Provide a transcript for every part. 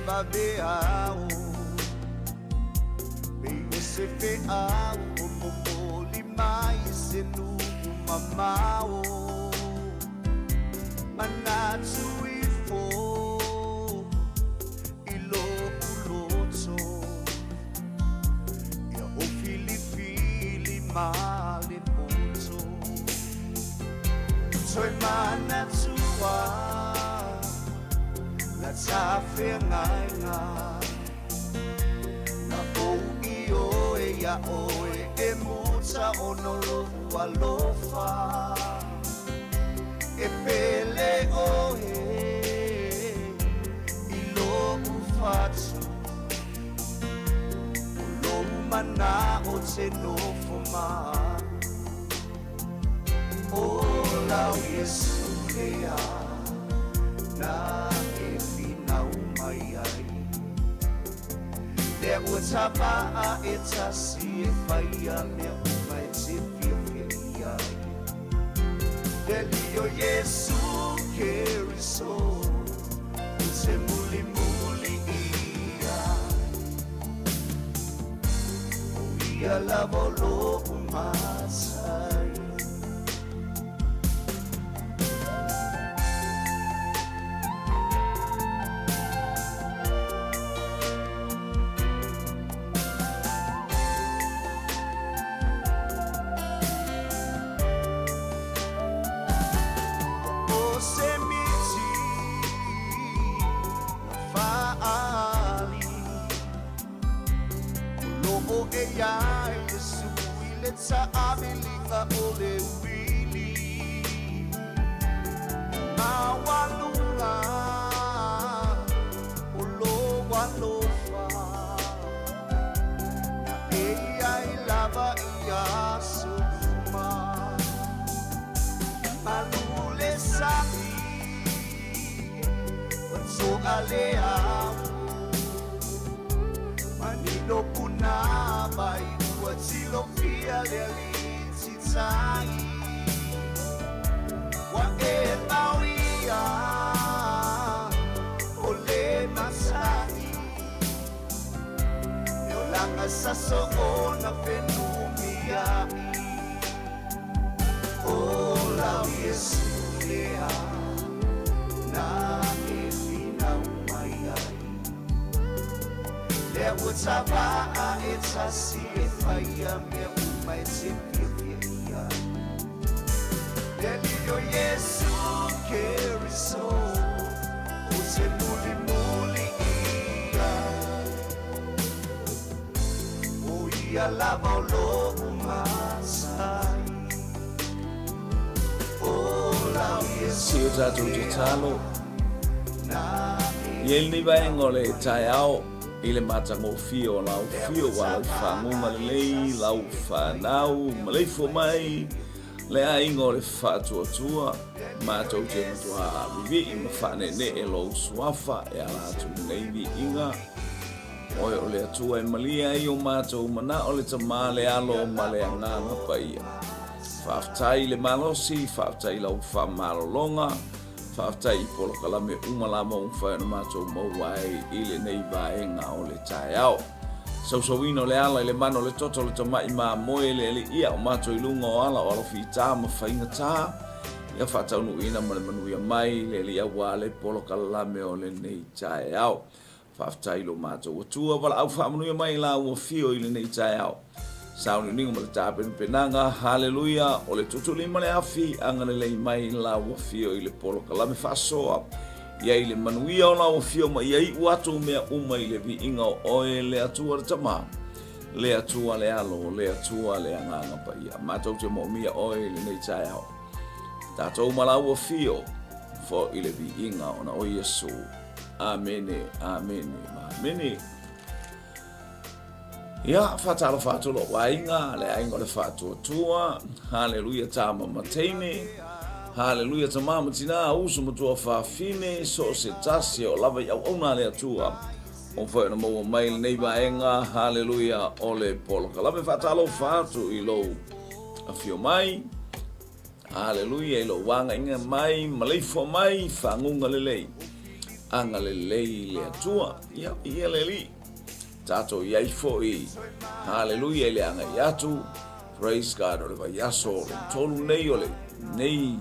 vaveao Pei o se feau o momoli mai se nuu mamao Manatu ifo i lo'u loto Ia o filifili ma le poto Toe manatua la ta feagaiga Na ou ioe iā oe e muta ona o lou alofa E pele oe i lou fatu O lou mana'o te nofo ma a'u O lau Iesu lea na e finau mai ai Lea ua tava'a e tasi e faia mea uma e te fiafia i ai Le Alii o Iesu Keriso ou te mulimuli i ai O ia lava o lo'u Matai. O se miti na fa'aali O lo'o e iai Iesu i le ta'amiliga o le uili Maualuga o lou alofa Na e iai lava i aso uma Malu le sami ua to'a le ao Manino punāvai ua tilofia le alii titai Ua e mauia o le masani E olaga sa soona fenumia'i O lau Iesu lea na e finau mai ai Lea ua tava'a e tasi e faia mea uma e te fiafia i ai Le Alii o Iesu Keriso ou te mulimuli i ai O ia lava o lo'u Matai O lau Iesu Si o tatou tatalo na I ai lenei vaega o le taeao i le matagofie o lau afio ua lau faguga lelei, lau fanau maleifua mai le aiga o le faatuatua, matou te matua vivii ma faaneenee lou suafa e ala atu i lenei viiga. Oe o le Atua e malie ai o matou manao le Tama le Alo ma le Agaga Paia. Faafetai i le malosi, faafetai i lau faamalologa, Faafetai i polokalame uma lava ua mafai ona matou maua ai i lenei vaega o le taeao. Sausauina o le ala i le mana o le toto o le tamai mamoe le aliia o matou i luga o ala o alofitā ma faigatā, ia faataunuuina ma le manuia mai le alii auā le polokalame o lenei taeao. Faafetai i lo matou Atua, valaau faamanuia mai la ua fio i lenei taeao. Sauniuniga ma le tapenapenaga, haleluia, o le tutulima le afi, agalelei mai la ua fio i le polokalame faasoa. Ia i le manuia o la ua fio ma ia iu atu mea uma i le viiga o oe le Atua le Tama, le Atua le Alo, le Atua le Agaga Paia. Matou te moomia oe i lenei taeao. Tatou ma la ua fio, fo i le viiga ona o Iesu. Amene, amene, ma amene. Ia, faatalofa atu lou aiga, le aiga o le faatuatua. Haleluia tama ma teine. Haleluia tama ma tina, uso ma tuafafine, so o se tasi o lava i auauna a le Atua. O foi ona maua mai lenei vaega, haleluia, o le polokalame. Faatalofa atu i lou afio mai. Aleluia i lou agaiga mai, maleifua mai, faguga lelei. Agalelei i le Atua. Ia, ia le Alii. Tatou i ai foi, haleluia, i le agai atu, praise God, o le vaiaso o le tolu nei o le nei,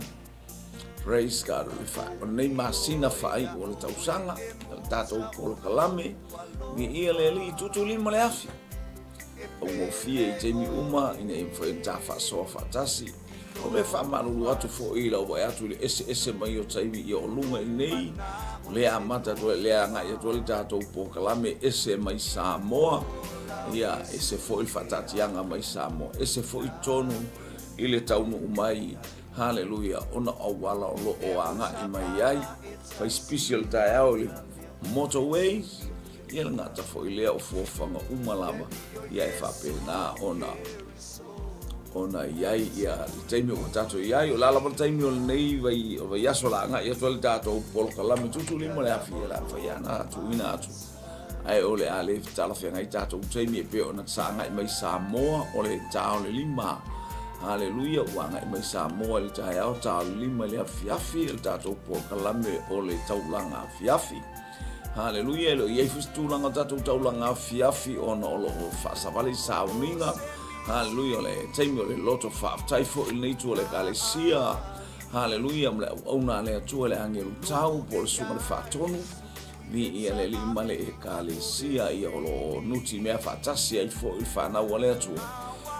praise God, o le fa, o lenei masina faaiu o le tausaga, o le tatou polokalame, viia le Alii, tutulima le afi. Augofie i taimi uma ina ia mafai ona ta faasoa faatasi. O mea faamalulu atu foi i lau vaai atu i le eseese mai o taimi ia o luga i nei, o lea amata atu ai, lea agai atu ai le tatou polokalame ese mai Samoa, ia ese foi le faataatiaga mai Samoa, ese foi tonu i le taunuu mai, haleluia, ona o auala o lo o agai mai ai. Fai sipisi o le taeao i le motorways, Ia le gata foi lea o fuafuaga uma lava, ia e faapena ona ona i ai ia le taimi ua tatou i ai. O le a lava le taimi o lenei vai, vaiaso la agai atu ai le tatou polokalame tuutuulima le afi, ia le a mafai lava ona tuuina atu. Ae o le a le talafeagai tatou taimi e pei ona sa agai mai Samoa o le ta o le 5. Haleluia, ua agai mai Samoa i le taeao ta o le 5 i le afiafi le tatou polokalame o le taulaga afiafi. Haleluia, e le o i ai foi se tulaga o tatou taulaga afiafi ona o lo o faasavali sauniga. Haleluia, o le taimi o le loto faafetai foi i lenei itu o le Ekalesia. Haleluia, ma le auauna a le Atua i le agelu tau po o le susuga i le faatonu. Viia le Alii ma le Ekalesia ia o lo o nuti mea faatasi ai foi le fanau a le Atua.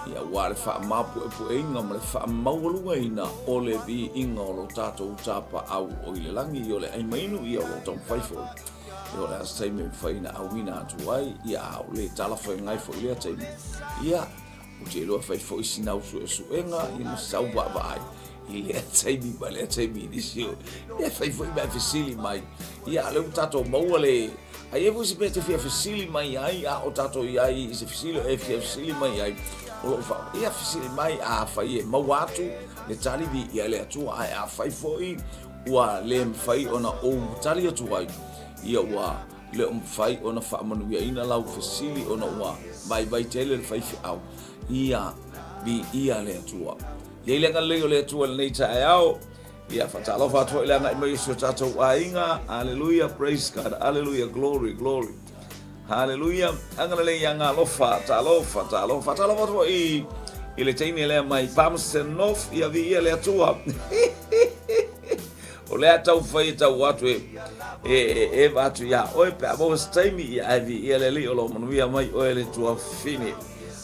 Ia aua le faamapuepueina ma le faamaualugaina o le viiga o lo tatou tapaau o i le lagi, ia o le ai mainu, ia o lo o taumafai foi. Ia o le a se taimi e mafai ona auina atu ai, ia a o le talafeagai foi lea taimi. Ia, ou te iloa fai foi sina au suesuega, ia ma sau vaavaai i lea taimi ma lea taimi i nisi o, ia fai foi ma e fesili mai. Ia, a o lea ua tatou maua le, A i ai foi se mea e te fia fesili mai ai, a o tatou i ai i se fesili e fia fesili mai ai, o lo o fa, ia fesili mai, afai e maua atu le tali viia le Atua, ae afai foi ua le mafai ona ou tali atu ai, ia ua le o mafai ona faamanuiaina lau fesili ona ua vaivai tele le faifeau, ia viia le Atua. I ai le agalelei o le Atua i lenei taeao. Ia, faatalofa atu foi i le agai mai o si o tatou aiga. Hallelujah, praise God, hallelujah, glory, glory. Hallelujah, agalelei ia galofa, talofa, talofa. Faatalofa atu foi i le teine lea mai Palmerston North, ia viia le Atua. O lea tau fai e tau atu e e e eva atu iā oe pe a maua se taimi, ia ae viia le Alii o lo o manuia mai oe le tuafafine.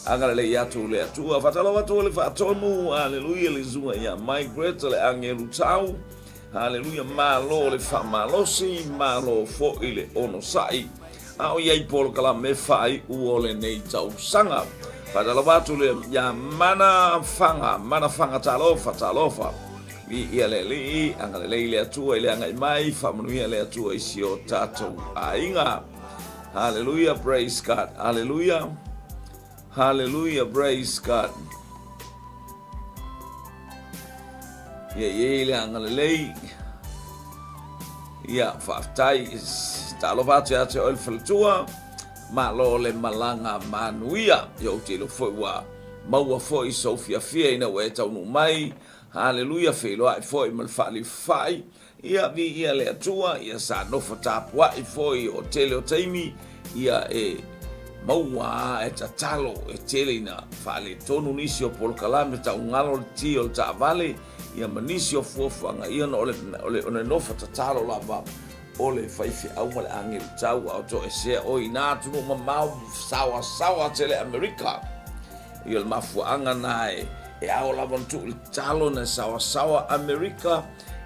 Agalelei atu le Atua. Faatalofa atu le faatonu. Aleluia le susuga ia Margaret le agelu tau. Aleluia malo le faamalosi, malo foi le onosai. A o i ai polokalame faaiu o lenei tausaga. Faatalofa atu le ia Mana Fanga, Mana Fanga talofa, talofa. Viia le Alii, agalelei le Atua i le agai mai, faamanuia le Atua i si o tatou aiga. Hallelujah, praise God. Hallelujah. Hallelujah, praise God. Ia i le agalelei. Ia, faafetai. Talofa atu ia te oe le faletua. Malo le malaga manuia. Ia ou te iloa foi ua maua foi sou fiafia ina ua e taunuu mai. Haleluia, feiloai foi ma le faalifai. Ia, viia le Atua, ia sa nofo tapuai foi o tele o taimi, ia e maua a e tatalo e tele ina faaletonu nisi o polokalame taugalo le ti o le taavale, ia ma nisi o fuafuaga, ia ona o le, o le, o le nofo tatalo lava o le faifeau ma le agelu tau, a o toesea oe i nā atunuu mamao saoasaoa tele Amerika. Ia o le mafuaaga na e, e ao lava ona tuu i le tatalo na saoasaoa Amerika,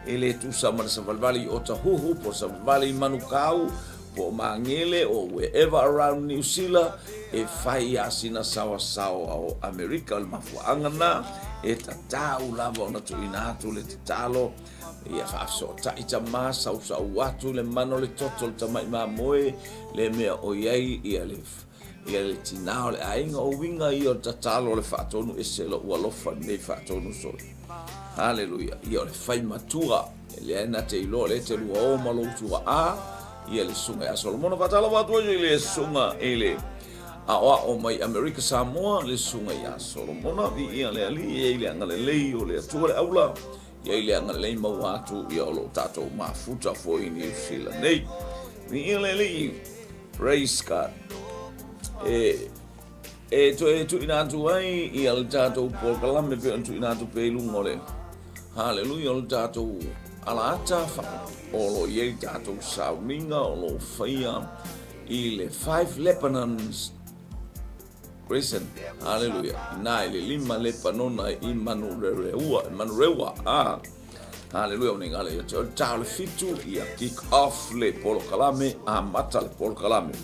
E le tusa ma le savalivali i Otahuhu, po o le savalivali i Manukau, po o Magele, or wherever around Niu Sila, e fai a sina saoasaoa o Amerika. O le mafuaaga na, e tatau lava ona tuuina atu le tatalo, ia faafesootai tama, sausau atu le mana o le toto o le tamai mamoe, le mea o i ai ia le ia le tinā o le aiga, o uiga ia o le tatalo o le faatonu ese lou alofa lenei faatonu soli. Haleluia. Ia o le fai matua, e leai na te iloa lea te lua o ma lou tuaa, ia le susuga ia Solomona. Faatalofa atu ai i le susuga i le aoao mai Amerika Samoa, le susuga ia Solomona, viia le Alii, e i le agalelei o le Atua le aula. Ia i le agalelei maua atu ia o lo o tatou mafuta foi i Niu Sila nei. Viia le Alii. Praise God. E, e toe tuuina atu ai ia le tatou polokalame pei ona tuuina atu pea i luga o le Haleluia o le tatou alaata o lo o i ai tatou sauniga o lo o faia i le Five Lebanons Prison. Haleluia. Ina i le lima Lepanona i Manurereua, Manurewa. Ah. Haleluia o nei ngale ia te o tau le fitu ia kick off le polokalame a mata le polokalame.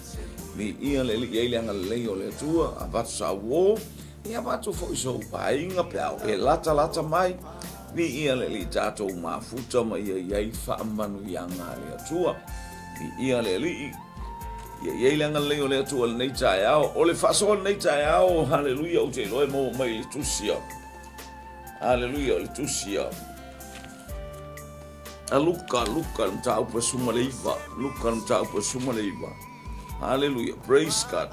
Ni ia le li ia le agalelei o le Atua a vatu sa uo ia vatu foi sou painga pe au e lata lata mai ni ia le li tatou mafuta ma ia iai faamanuiaga a le Atua. Ni ia le alii Ia i ai le agalelei o le Atua i lenei taeao. O le faasoa i lenei taeao, haleluia, ou te iloa e maua mai i le tusi a. Haleluia, o le tusi a. A Luka, Luka, le mataupu e 19. Luka, le mataupu e 19. Haleluia, praise God.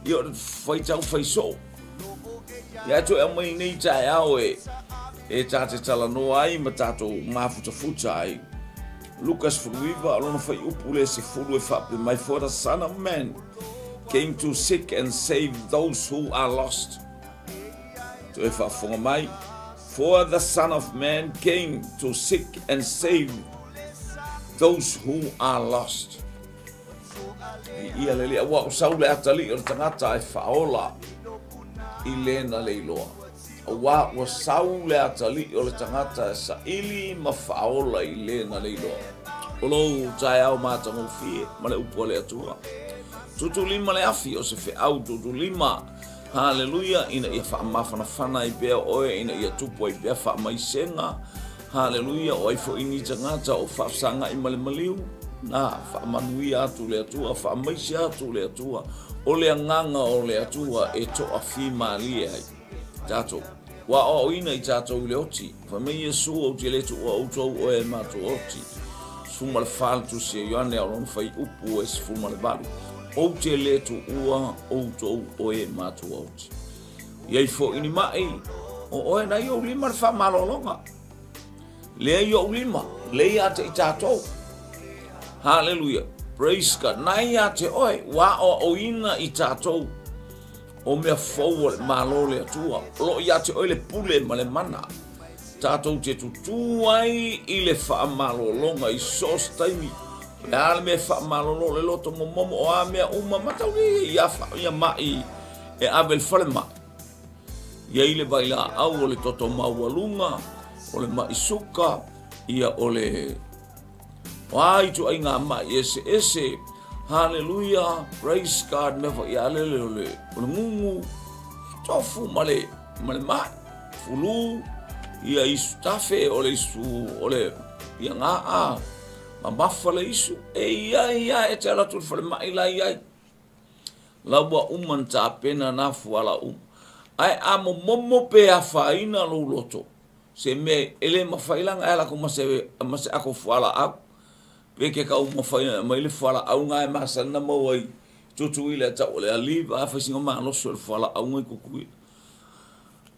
Ia, o le faitau faisoo. Ia, e toe aumai nei taeao e, e tā te talanoa ai ma tātou mafutafuta ai. Luka 19, o lona fuaiupu le 10 e faapea mai, For the Son of Man came to seek and save those who are lost. Toe faafofoga mai, For the Son of Man came to seek and save those who are lost. I ia le ua o sau le atalii o le tagata e faaola i le na le iloa. Aua ua sau le atalii o le tagata e saili ma faaola i le na le iloa. O lou taeao matagofie ma le upu a le Atua. Tutulima le afi o se feau tutulima. Haleluia, ina ia faamafanafana ai pea oe, ina ia tupu ai pea faamaisega. Haleluia, o ai foi ni tagata o faafesagai ma le maliu, na, faamanuia atu le Atua, faamaise atu le Atua, o le agaga o le Atua e toafimalie ai tatou. Ua aoaoina i tatou i le oti. Fai mai Iesu, ou te le tuua outou oe e matou oti. 14 le tusi a Ioane a o lona fuaiupu e 18. Ou te le tuua outou oe e matou oti. I ai foi ni mai, o oe na i ou lima le faamalologa. Lea i ou lima, lea ia te i tatou. Haleluia. Praise God. Na ia te oe, ua aoaoina i tatou o mea fou o le Malo o le Atua. O lo o ia te oe le pule ma le mana. Tatou te tutū ai i le faamalologa i so o se taimi. O le a le mea e faamalolo o le loto momomo, o a mea uma, mataulia ia, ia ma'i e ave i le falemai. I ai le vailaau o le toto maualuga, o le ma'i suka, ia o le O a ituaiga maʻi eseese, haleluia, praise God, mea foi a lele o le, o le gugu, tofu ma le, ma le maʻi, fulu, ia isu tafe, o le isu, o le, ia ga'a, mamafa le isu, e ia ia e te ala atu le falemai la iai. La ua uma na tapena na fuala uma. Ae a momomo pe afaina lou loto, Se mea e le mafai la ona e ala atu ma se, ma se ato fualaau. Pe ke kau mafai ona aumai le fualaau na e masani ona maua i Tutuila e tau o le Aliva, afai sina malosi o le fualaau na i Tutuila.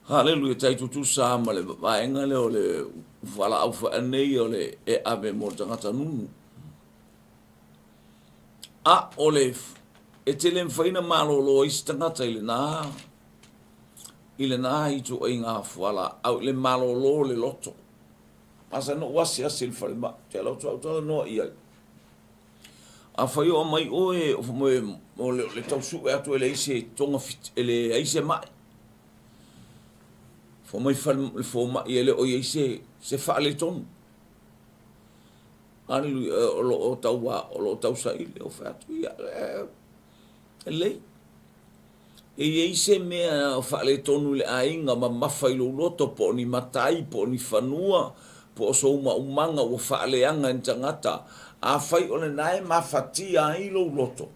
Haleluia, tai tutusa ma le vaega lea o le fualaau foi anei o le e ave mo le tagata nunu. A o le e te le mafai ona malolo ai se tagata i lena i lena ituaiga fualaau i le malolo o le loto. Asa na ou asiasi i le falemai, te ala atu au talanoa i ai. Afai o aumai oe o le tau sue atu e leai se togafiti, e leai se mai. Fai mai le fomai e le o i ai se, se faaletonu. Aleluia, o lo o tau, o lo o tausaili, o fai atu, ia, e lelei. E i ai se mea o faaletonu i le aiga, mamafa i lou loto, po o ni matai, po o ni fanua, po o sou maumaga ua faaleaga e ni tagata, afai o lena e mafatia ai lou loto,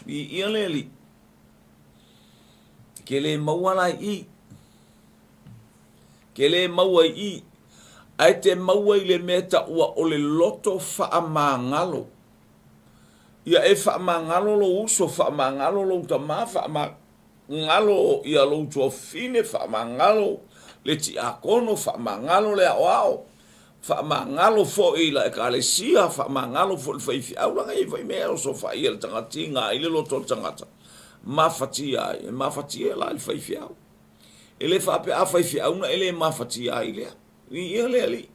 viia le Alii. E ke le maua la i i. Ke le maua i i. Ae te maua i le mea e taua o le loto faamagalo. Ia e faamagalo lou uso, faamagalo lou tama, faamagalo ia lou tuafafine, faamagalo le tiakono, faamagalo le aoao, faamagalo foi la ekalesia, faamagalo foi le faifeau, laga e i ai foi mea e osofaia le tagata, tiga ai le loto o le tagata, mafatia ai, e mafatia la i le faifeau. E le faapea a faifeau na e le mafatia ai lea. Viia le Alii.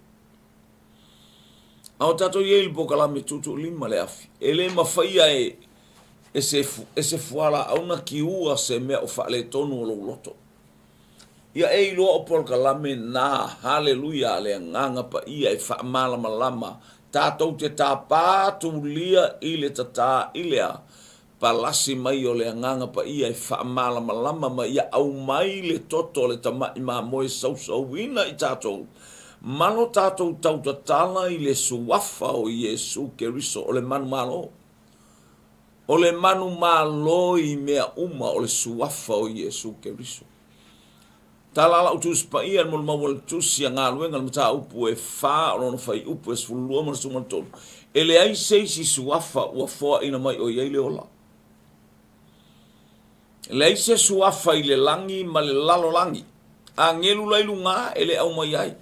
A o tatou i ai i le polokalame tuutuulima le afi, e le mafaia e, e se, e se fualaau na kiua se mea o faaletonu o lou loto. Ia e iloa o polokalame na, haleluia, a le Agaga Paia e faamalamalama tatou te tapa tulia i le tatā i le a palasi mai o le Agaga Paia e faamalamalama ma ia aumai le toto o le tamai mamoe sausauina i tatou ma lo tatou tautatala i le Suafa o Iesu Keriso o le manumalo. O le manumalo i mea uma o le Suafa o Iesu Keriso. Tala lau Tusi Paia i le molimau a le Tusi a Galuega le mataupu e fa o lona fuaiupu e 12 ma le 13, E leai se isi suafa ua foaina mai o i ai le ola. E leai se suafa i le lagi ma le lalolagi, agelu la i luga e le aumai ai.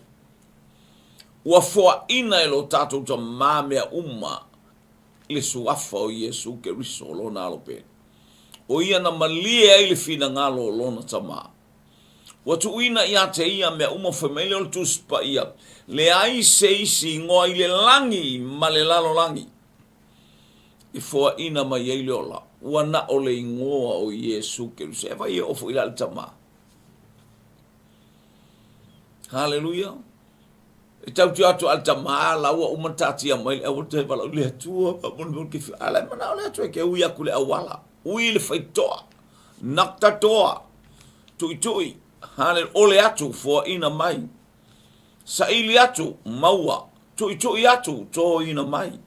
Ua foaina e lo tatou Tamā mea uma i le suafa o Iesu Keriso o lona Alo Pele. O ia na malie ai le finagalo o lona Tamā. Ua tuuina ia te ia mea uma fai mai lea o le Tusi Paia, leai se isi igoa i le lagi ma le lalolagi e foaina mai ai le ola, ua na o le igoa o Iesu Keriso. E vai e oo foi la le Tamā. Haleluia. E tautio atu a le tamā la ua uma taatia mai le auala toe valaau le Atua faamolemole ke a la e manao le Atua e ke ui atu le auala ui le faitoa knock the door tuitui hale ole atu foaina mai saili atu maua tuitui atu toina mai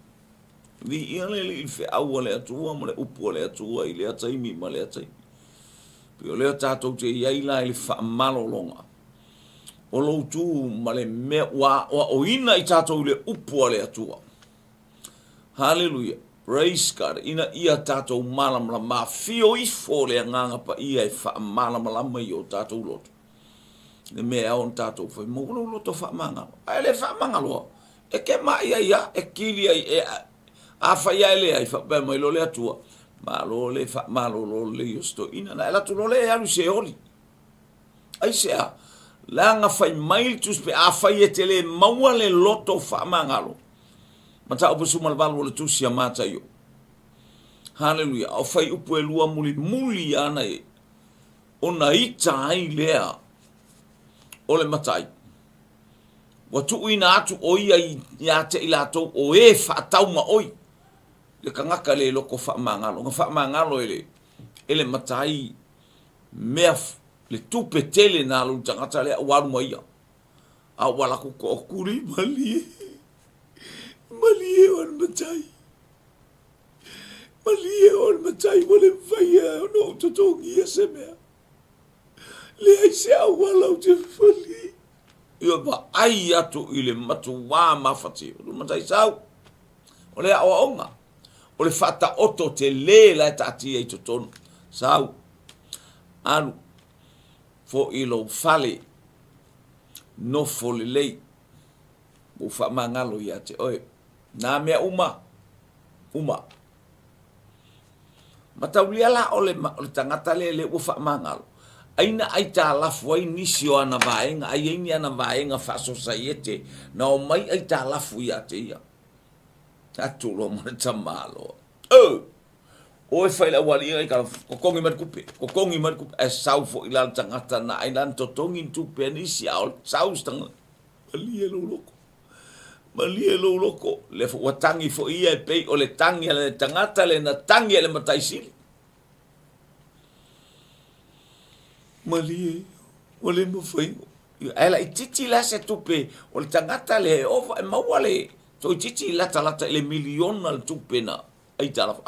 Viia le Alii i le feau a le Atua ma le upu a le Atua i lea taimi ma lea taimi. Pei o lea tatou te i ai la i le faamalologa o lou tu ma le mea ua aoaoina i tatou i le upu a le Atua. Haleluia. Praise God. Ina ia tatou malamalama, afio ifo le Agaga Paia e faamalamalama i o tatou loto. Le mea e ao ona tatou fai, maua lou loto faamagalo. Ae le faamagaloa, e ke mai ai a, e kili ai, e, afai a e leai, faapea mai loa le Atua, malo le faamalolo lelei o si toeaina. Na e alu atu loa lea e alu i Seoli. Aisea? Leaga fai mai le Tusi pe afai e te le maua le loto faamagalo. Mataupu 18 o le Tusi a Mataio. Haleluia. O fuaiupu e lua mulimuli ana e ona ita ai lea o le matai. Ua tuuina atu o ia ia te i latou o e faataumaoi le tagata le loto faamagalo. Na faamagalo e le, e le matai mea le tupe tele na alu i le tagata lea ua alu ma ia. A ua alu atu tootuli malie, malie o le matai, malie o le matai ua le mafai ona ou totogia se mea. Leai se auala ou te fali. Ia vaai atu i le matuā mafatia. O le matai sau, o le aoaoga. O le faataoto tele la e taatia i totonu. Sau, alu, foi i lou fale, nofo lelei, ua ou faamagalo ia te oe. Nā mea uma, uma. Mataulia la o le, o le tagata lea lea ua faamagalo, ai na aitalafu ai nisi o ana vaega, ai ai ni ana vaega faasosaiete na omai aitalafu ia te ia. Atu loa ma le tamaloa. Oh! Oe fai le aualii ai kala totogi mai le tupe, totogi mai le tupe. Ae sau foi la le tagata na ai la na totogi ni tupe a nisi, a o le sau se tagata. Malie lou loko, malie lou loko. Lea foi ua tagi foi ia e pei o le tagi a le tagata le na tagi e le matai sili. Malie, ua le mafai. Ae laitiiti la se tupe o le tagata lea e ova e maua le toeitiiti latalata i le miliona le tupe na aitalafu.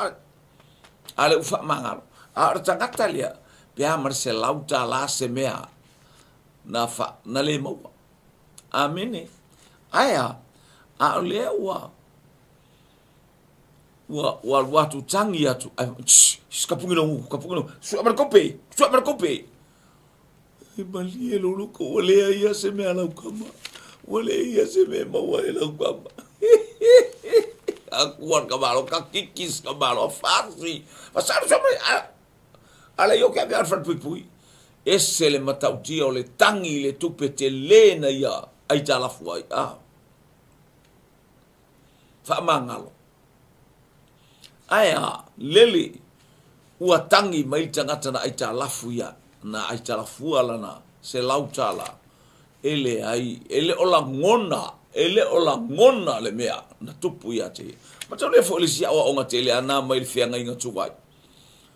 A lea ua faamagalo. A o le tagata lea, pe a ma le $100 se mea na, fa, na le maua. Amene. Ae a, a o lea ua, ua, ua alu atu tagi atu, ai, tss, kapuki lau, kapuki lau, sua mai le tupe, sua mai le tupe. E malie lou loto, ua leai lava se mea a lau tama. Ua leai lava se mea e maua ai e lau tama. Akua le tamaloa, kakiki se tamaloa, fasi. Fasalu sa mai, a, ala i o ke ave a le falepuipui. Ese le matautia o le tagi i le tupe tele na ia aitalafu ai, a. Faamagalo. Ae a, lele, ua tagi mai le tagata na aitalafu ia, na aitalafua lana $100, e leai, e le o lagona, e le o lagona le mea na tupu ia te ia. Matau lea foi le isi aoaoga tele ana mai le feagaiga tuai.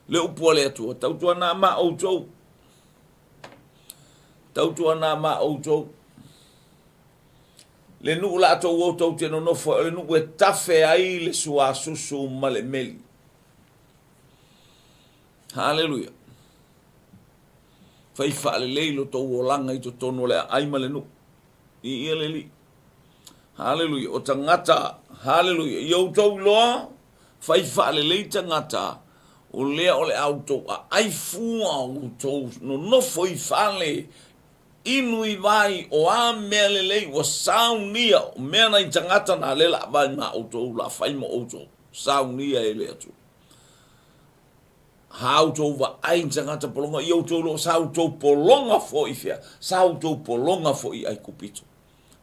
Le upu a le Atua, tautuana ma outou, tautuana ma outou, Le nuu latou o tou te nonofo ai, o le nuu e tafe ai le suasusu ma le meli. Haleluia. Fai faalelei lo tou olaga i totonu o le aai ma le nuu. I ia le alii. Haleluia. O tagata, haleluia. I outou iloa, fai faalelei tagata, o lea o le a outou aai fua, outou nonofo i fale, Inu i vai o a mea lelei ua saunia, o mea nai tagata na le la vai ma outou la fai mo outou, saunia e le Atua. Ha outou vaai i tagata pologa, i outou loa sa outou pologa foi i fea, sa outou pologa foi i Aikupito.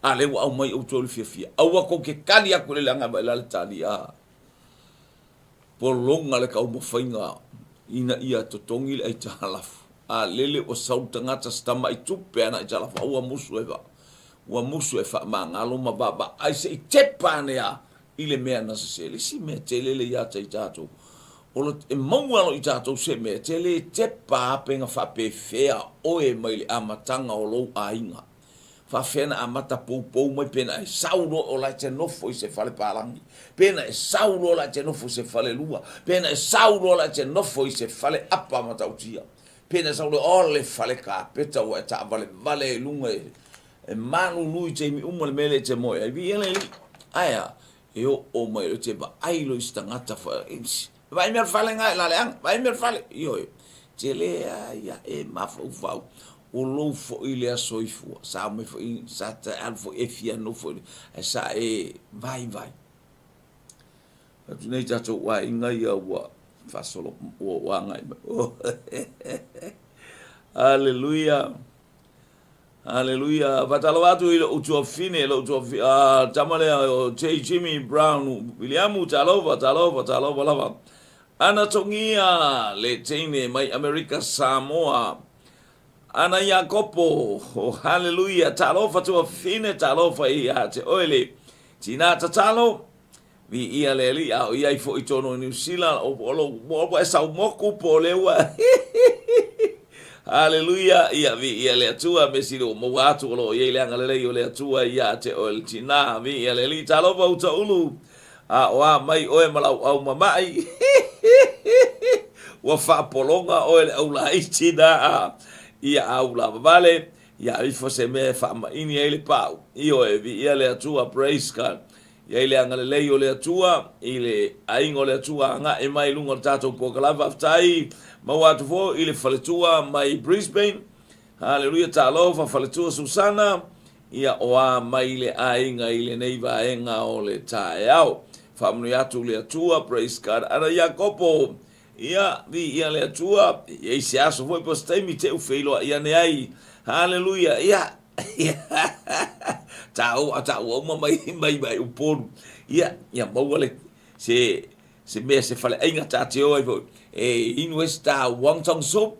A lea ua aumai outou i le fiafia, aua kou te tali atu i le leaga e vaai la le tali a. Pologa le taumafaiga ina ia totogi le aitalafu. A lele ua sau le tagata se tamai tupe ana aitalafu, a ua musu e ua musu e faamagalo ma vaavaai se i tepa ane a i le mea na sese. Le isi mea tele le ia te i tatou, o le, e maua loa i tatou se mea, e te le tepa a pe na faapefea oe mai le amataga o lou aiga. Faafefea na amata poupou mai pe na e sau loa o la e te nofo i se fale palagi, pe na e sau loa la e te nofo i se fale lua, pe na e sau loa la e te nofo i se fale apa matautia, pe na e sau loa o le fale kapeta ua e taavalevale ai i luga e, e malulu i taimi uma le mea lea e te moe ai. Viia le Alii. Ae a? E oo mai loa e te vaai loa i se tagata fa, vaai mea o le fale na e la leaga, vaai mea o le fale. Ioe, tele lava ia e mafaufau, o lou foi lea soifua, sa omai foi, sa te alu foi e fia nofo i, ae sa e vaivai. Atu nei tatou aiga ia ua faasolo, ua agai mai. Hallelujah. Hallelujah. Faatalofa atu i lou tuafafine, lou tuafafine, ah, tama lea o J. Jimmy Brown Williamu, talofa, talofa, talofa lava. Ana Togia, le teine mai Amerika Samoa. Ana Iakopo, oh, hallelujah, talofa tuafafine, talofa ia te oe le tina tatalo. Viia le Alii, a o i ai foi tonu i Niu Sila, o, o lou, ua e sau moku po o lea ua, Haleluia, ia viia le Atua, mea sili ua maua atu o lo o i ai le agalelei o le Atua ia te oe le tina, viia le Alii, talofa uta ulu, a o a mai oe ma lau au mama'i, ua faapologa oe le au laiti na a, ia au lavavale, ia ifo se mea e faamaini ai le pau, ioe, viia le Atua, praise God. I ai le agalelei o le Atua i le aiga o le Atua agae mai i luga o le tatou polokalame. Faafetai maua atu foi i le faletua mai Brisbane. Haleluia, talofa faletua Susana. Ia o a mai le aiga i lenei vaega o le taeao. Faamanuia atu le Atua, praise God. Ana Iakopo, ia, viia le Atua, e i ai se aso foi po o se taimi te u feiloai ane ai. Haleluia, ia, Tāua, tāua uma mai, mai, mai Upolu. Ia, ia maua le, se, se mea, se faleaiga tā te o ai foi. E inu ai se tā wonton soup.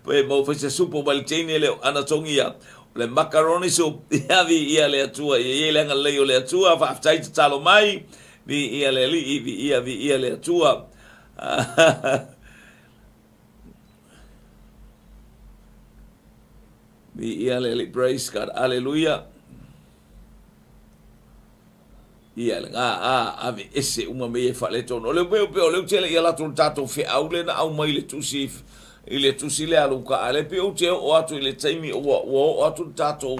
Pe maua foi se supo mai le teine le o ana tongi ia. O le macaroni soup. Ia, vi ia le Atua. Ia i ai le agalelei o le Atua. Faafetai tatalo mai. Vi ia le Alii, vi ia, vi ia le Atua. Viia le Alii, praise God, aleluia. Ia le gā a ave ese uma me ia faaletonu. O le peo peo o leu tele ia latou le tatou feau le na aumai i le tusi i le tusi lea a Luka. A le pei ou te oo atu i le taimi ua ua oo atu le tatou.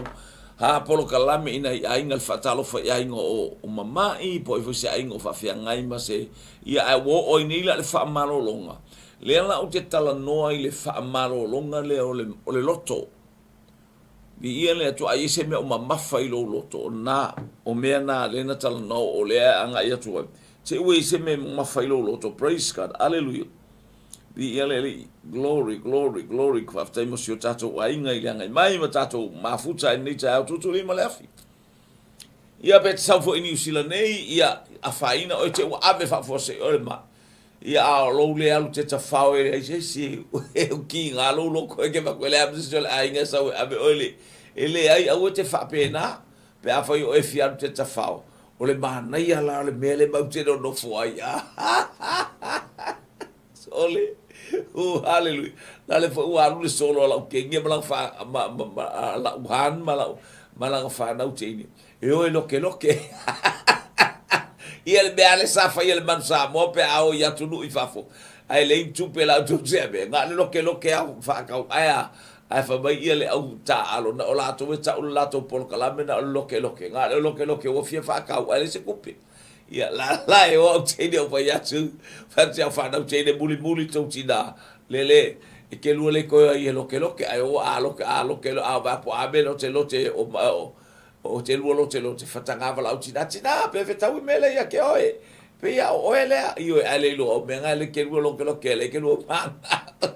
Ha polokalame i nai aiga le faatalofa i aiga o o mama'i po o ai foi se aiga o faafeagai ma se ia ae ua oo ai nei la le faamalologa. Lea la ou te talanoa i le faamalologa lea o le o le loto. Viia le Atua, a i ai se mea o mamafa i lou loto, o na, o mea na lea na talanoa o lea e agai atu ai. Te ua i ai se mea e mamafa i lou loto, praise God, aleluia. Viia le Alii, glory, glory, glory, faafetai mo si o tatou aiga i le agai mai ma tatou mafuta i lenei taeao tutuli ma le afi. Ia pe te sau foi i Niu Sila nei, ia afaina oe te ua ave faafuasei oe le mai. Ia a o lou le alu te tafao e leai se isi e kiga lou loto e ke vaku e leai ma se isi o le aiga e sau e ave oe le e leai aua e te faapena pe afai o oe e fia alu te tafao o le manaia la o le mea lea matou te nonofo ai sole oh hallelujah la le foi ua alu le solo a lau keiki ma lana fa ma ma ma lau han ma lau ma lana fanau teine E o e lokeloke. Ia le mea lea sa faia e le Manu Samoa pe a o i atunuu i fafo, ae leai ni tupe la outou te ave, na o le lokeloke lava faatau ae a, ae fai mai ia le au taaalo, na o latou e tau le latou polokalame na o le lokeloke, na o le lokeloke ua fia faatau ae leai se tupe. Ia la la e o au teine o fai atu, fai atu i au fanau teine mulimuli tou tina, lele, e te lua le toe ai e lokeloke, ae o a loke, a loke, a o po a me lote lote o, o, O te lua lote lote whatanga wala au tina tina pe whetau i mele ia ke oe pe ia o oe lea i oe ale iloa o mea ngai le ke lua loke loke le ke lua manga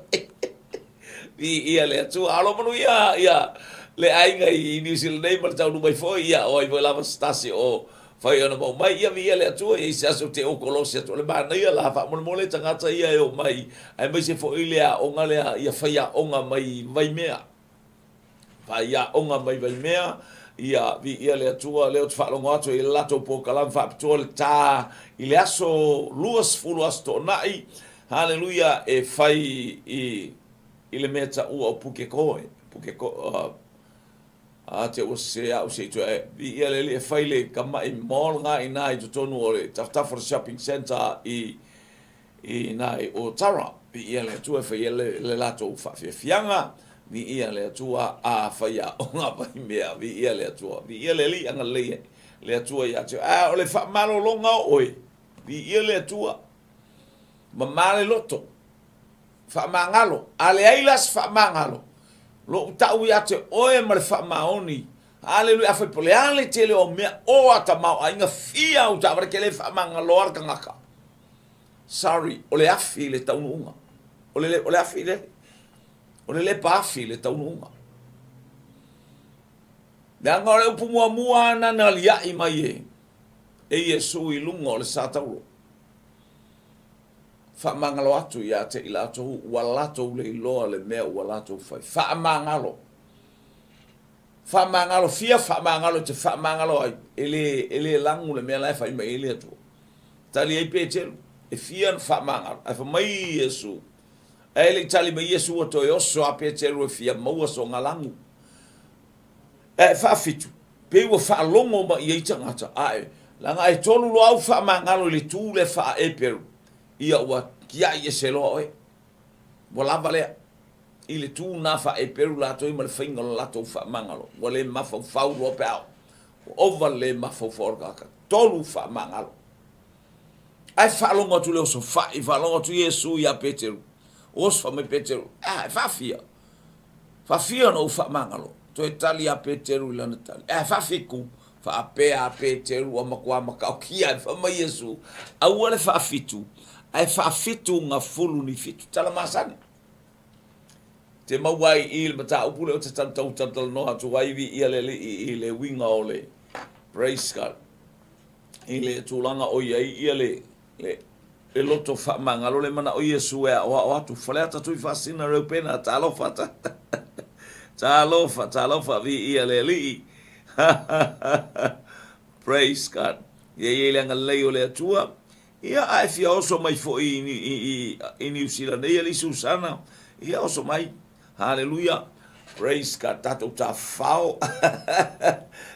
i ia le atua alo manu ia ia le aiga i New Zealand nei ma le taunu mai foi ia o ai foi lava se tasi o fai ona mau mai ia viia le Atua ia i se aso te o kolosi atu o le manaia la faamolemole tagata ia e o mai aemaise foi le aoga lea ia fai aoga mai Vaimea Faiaoga mai Vaimea, ia viia le Atua, lea ou te faalogo atu i le latou polokalame faapitoa le ta i le aso 20 Aso Toonai, haleluia, e fai i, i le mea taua o Pukekohe, Pukeko, a te ua sese au se i toe ae, viia le Alii, e fai le Kamai Mall ngā inā i totonu o le tafatafa o le shopping centre i, I nā i Ōtara, viia le Atua e whai le, le latou whaafiafiaga, viia le Atua a whai aoga vai mea, viia le Atua, viia le Alii agalelei ai le Atua ia te oe. A o le whaamalologa o oe, viia le Atua, mamā le loto, whaamagalo, a leai la se whaamagalo, lo'u ta'u ia te oe ma le whaamaoni, Aleluia, afai po o le a le tele o mea o a tamaoaiga fia au taavale ke le whaamagaloa le tagata. Sorry, o le afi le taunuuga. O le, o le afi le, o le lepa afi le taunuuga. Leaga o le upu muamua ana na lia'i mai e, e Iesu i luga o le sa taulo. Faamagalo atu ia te i latou ua latou le iloa le mea ua latou fai. Faamagalo. Faamagalo fia faamagalo e te faamagalo ai. E le, e le lagu le mea la e fai mai ai le Atua. Tali ai Peteru, E fia ona faamagalo. Ae fai mai Iesu, Ae le i tali mai Iesu ua toe oso a Peteru e fia maua sona lagu. Ae faafitu, pei ua faalogo mai ai tagata, ae, leaga e tolu loa au faamagalo i le tu lea faa-Eperu, ia ua tiai ese loa oe. Ua lava lea. I le tu na faa-Eperu latou ma le faiga o le latou faamagalo, ua le mafaufau loa pe a oo. Ua ova le le mafaufau o le tagata. Tolu faamagalo. Ae faalogo atu le oso fai, faalogo atu Iesu iā Peteru. Oso fai mai Peteru, Ah, e faafia. Faafia ona ou faamagalo. Toe tali a Peteru i lana tali. Ah, e faafitu. Faapea a Peteru, ua matua mataokia ai. Fai mai Iesu, aua le faafitu, ae faafitu gafulu ni fitu. Tala masani. Te maua ai i le mataupu lea ou te tautau talatalanoa atu ai viia le Alii i le uiga o le praise God i le tulaga o i ai ia le, le, le loto faamagalo le manao Iesu e aoao atu. Faleata Tuifaasisina Reupena, talofa, talofa, talofa, viia le Alii. Praise God. Ia i ai le agalelei o le Atua. Ia, a e fia oso mai foi i, i Niu Sila nei, alii Susana, ia oso mai. Haleluia. Praise God. Tatou tafafao.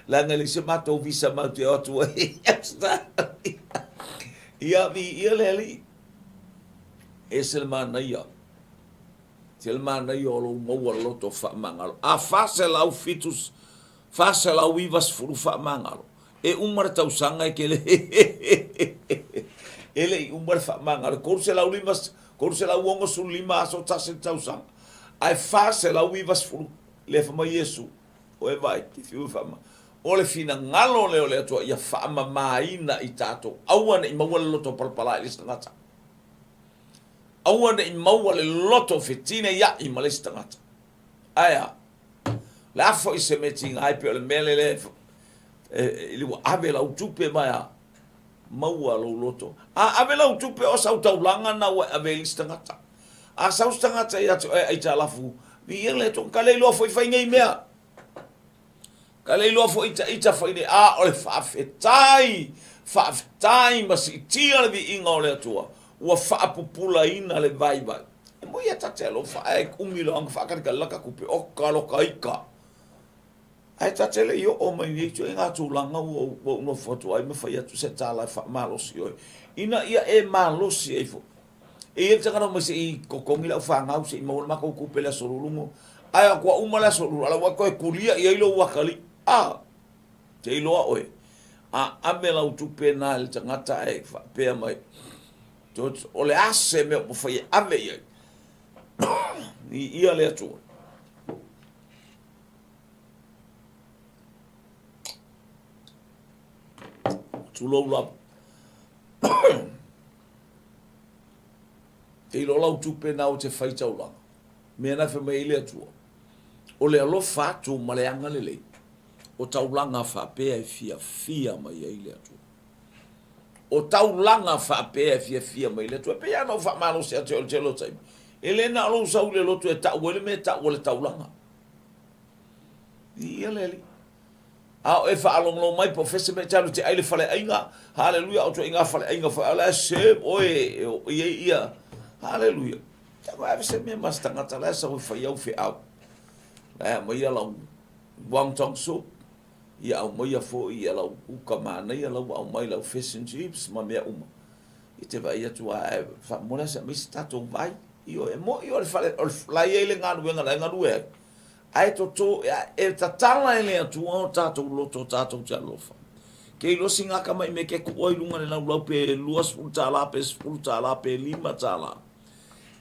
Leaga e leai se matou visa matou te o atu ai i Australia. Ia, viia le Alii. Ese le manaia. Se le manaia o lou maua loto faamagalo. A 407 490 faamagalo, e uma le tausaga e te le e le i uma le faamagalo. 305, 365 aso tasi le tausaga, ae 490 lea fai mai Iesu, o e vaai, te fiu e faamagalo. O le finagalo lea o le Atua ia faamamaina i tatou, aua ne i maua le loto palapala i le isi tagata. Aua ne i maua le loto fetineia'i ma le isi tagata. Ae a? O le a foi se mea tiga ai pei o le mea lea e, ua ave lau tupe mai a maua lou loto. A ave lau tupe o sau taulaga na ua e ave ai le isi tagata. A sau se tagata ia te oe aitalafu, viia le Atua, ka le iloa foi fai nei mea. Ka le iloa foi ita ita fai nei, a o le faafetai, faafetai ma siitia le viiga o le Atua, ua faapupulaina le vaivai. E moi e ta te alofa, ae umi loa ona faakalikali laka tupe, oka loka ika. Ae ta te le i oo mai nei ituaiga tulaga ua ou nofo atu ai ma fai atu se tala e faamalosi oe, ina ia e malosi ai foi. E i ai le tagata mai se i totogi lau fanau se i maua le matou tupe i le aso Luluga. Ae ua uma le aso Lulu, a la ua toe tulia i ai lou atalii. A! Te iloa oe, a ave lau tupe na i le tagata ae faapea mai, o le a se mea ua fai e ave i ai? Viia le Atua. Tulou lava. Te iloa lau tupe na o te fai taulaga. Mea na fai mai ai le Atua. O le alofa atu ma le agalelei, o taulaga faapea e fiafia mai ai le Atua. O taulaga faapea e fiafia mai le Atua. E pei lava ona ou faamalosi atu i le tele o taimi, e le na o lou sau i le lotu e tau ai le mea e tau o le taulaga. Viia le Alii. A o e faalogologo mai po o fea se mea e te alu e te ai le faleaiga, haleluia, o ituaiga faleaiga foi, a o le a serve oe e oo i ai ia, haleluia. Tago ave se mea ma se tagata la e sau e fai au feau. La e aumaia lau wonton soup, ia aumaia foi ia lau uka manaia la ua aumai lau fish and chips ma mea uma. I te vaai atu a e faamole se aumai se tatou vai. Ioe, e moi o le fale, o le, la e i ai le galuega la e galue ai. Ae toto, e tatala e le Atua o tatou loto tatou te alofa. Ke iloa sina aka mai me ke kuʻu ai lunga le laulau pe 20 tālā pe 10 tālā pe 5 tālā.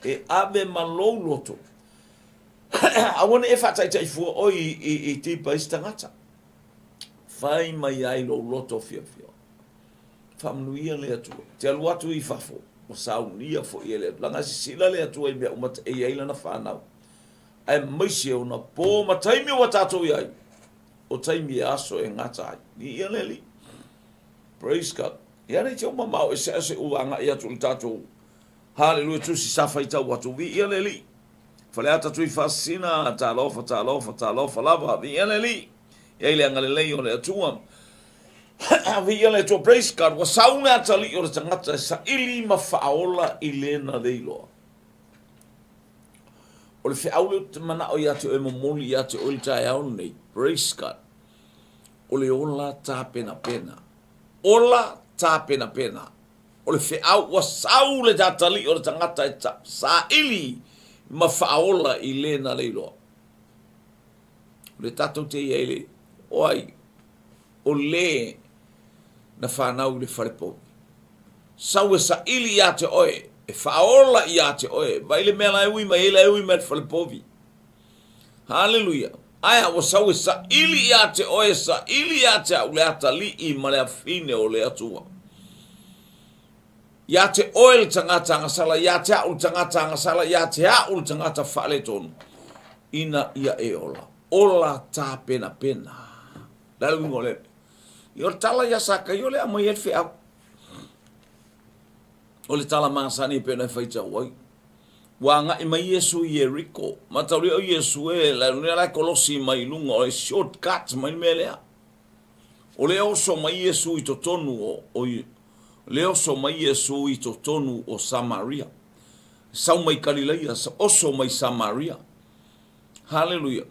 E ave ma lou loto. Aua ne i e faataitaʻi fua ʻoe i, i, i tipa i se tagata. Fai mai ai lou loto fiafia. Faamanuia le Atua. Te alu atu i fafo, ua saunia foi e le Atua. Leaga e sisila le Atua i mea uma e i ai lana fanau. Aemaise ona po ma taimi ua tatou i ai, o taimi e aso e gata ai. Viia le Alii. Praise God. Ia nei te uma mao e sea se ua agai atu i le tatou Haleluia tusi sa faitau atu. Viia le Alii. Faleata Tuifaasisina, talofa, talofa, talofa lava. Viia le Alii. E ai le agalelei o le Atua. Viia le Atua. Praise God. Ua sau le atalii o le tagata e saili ma faaola i lena leiloa. O le feau lea ou te manao ia te oe momoli ia te oe le taeao lenei. Praise God. O le ola tapenapena. Ola tapenapena. O le feau ua sau le atalii o le tagata e ta, saili ma faaola i lena leiloa. O le tatou te i ai le, o ai, o le na fanau i le falepovi. Sau e saili ia te oe, e faaola ia te oe. Vaai le mea la e ui mai ai, la e ui mai le falepovi. Haleluia. Ae a ua sau e saili ia te oe, saili ia te au le atalii ma le afine o le Atua. Ia te oe le tagata agasala, ia te au le tagata agasala, ia te au le tagata faaletonu, ina ia e ola. Ola tapenapena. Le a le uiga o lea? Ia o le tala ia Sakaio lea aumai ai le feau. O le tala masani e pei ona e faitau ai. Ua agai mai Iesu i Ieriko. Mataulia o Iesu e, la la e kolosi mai i luga, o le short cut mai le mea lea. O le oso mai Iesu i totonu o, o le oso mai Iesu i totonu o Samaria. Sau mai Kalilaia, oso mai Samaria. Haleluia.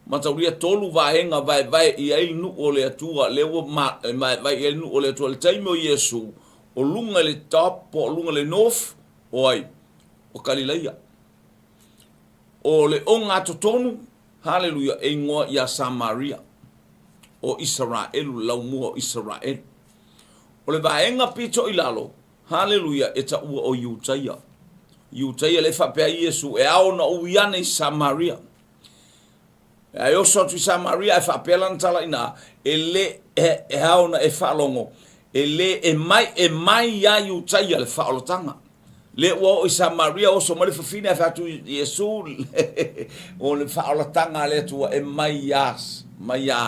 Mataulia tolu vaega vaevae i ai le nuu o le Atua, lea ua ma, e vaevae i ai le nuu o le Atua. I le taimi o Iesu, o luga i le top po o luga i le north, o ai? O Kalilaia. O le ogatotonu, haleluia, e igoa ia Samaria. o Isaraelu, le laumua o Isaraelu. O le vaega pito i lalo, haleluia, e taua o Iutaia. Iutaia le faapea ai Iesu, e ao ona ui ane i Samaria. Ae oso atu i Samaria ae faapea lana tala i ina, e le e ao ona e faalogo, e le e mai e mai iā Iutaia le faaolataga. Lea ua oo i Samaria, oso mai le fafine ae fai atu i Iesu, o le faaolataga a le Atua e mai iā, mai iā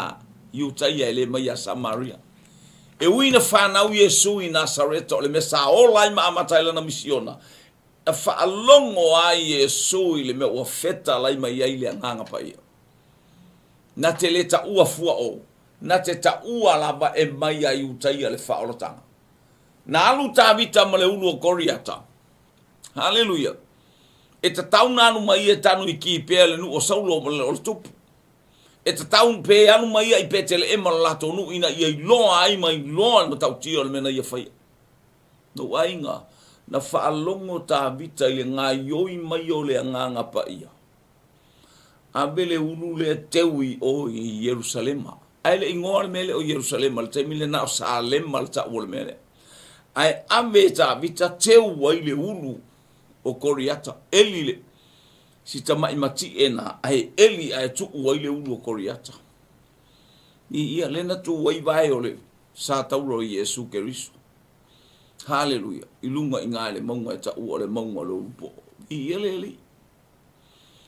Iutaia e le mai iā Samaria. E ui ina fanau Iesu i Nasareta o le mea sa ola ai ma amata ai lana misiona, Na faalogo ai Iesu i le mea ua fetalai mai ai le Agaga Paia. Na te le taua fua o, na te taua lava e mai ia Iutaia le faaolataga. Na alu Tavita ma le ulu o Koriata. Haleluia! E tatau na alu mai ia e tanu i Kipea le nuu o Saulo o le tupu. E tatau pe alu mai ia i Peteleema le latou nuu ina ia iloa ai ma iloa le matautia o le mea na ia faia. Lou aiga, na faalogo Tavita i le gaoioi mai o le Agaga Paia. Ave le ulu lea teu i o i Ierusalema. Ae le igoa le mea lea o Ierusalema, le taimi lena o Salema le tau o le mea lea. Ae ave e Tavita teu ai le ulu o Koriata, eli le si tamai matie na, ae eli ae tuu ai le ulu o Koriata. I ia, lea na tu ai vae o le sa taula o Iesu Keriso. Haleluia! I luga i ina i le mauga e taua o le mauga o le ulu po'o. Viia le Alii!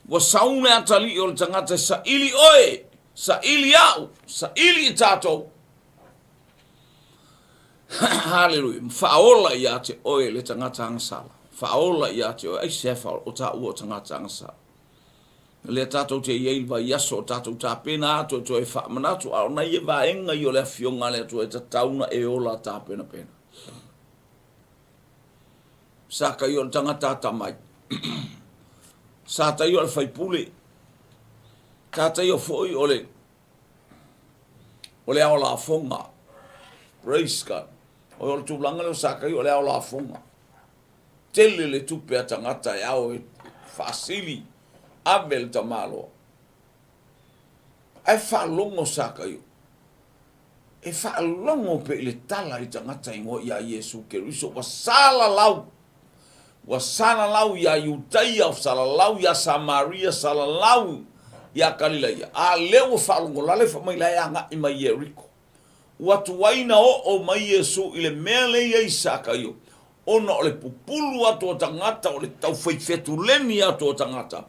Ua sau le atalii o le tagata e saili oe, saili a'u, saili i tatou. Haleluia! Ma faaola ia te oe le tagata agasala. Faaola ia te oe. Aisea e faaola? O taua o tagata agasala. Lea tatou te i ai i le vaiaso o tatou tapena atu e toe faamanatu, a o nai e vaega ia o le Afioga a le Atua e tatau ona e ola tapenapena. Sa taia o le tagata atamai. Sa taia o le faipule. Sa taia foi o le o le ao lafoga. Praise God. O le tulaga lea o Sakaio o le ao lafoga. Tele le tupe a tagata e ao e faasili, ave le tamaloa. Ae faalogo Sakaio, e faalogo pe i le tala i tagata igoa ia Iesu Keriso, ua salalau, ua salalau ia Iutaia, salalau ia Samaria, salalau ia Kalilaia, a lea ua faalogo lale fai mai la e agai mai Ieriko. Ua tuai na oo mai Iesu i le mea lea i ai Sakaio, ona o le pupulu atu o tagata, o le taufai fetuleni atu o tagata.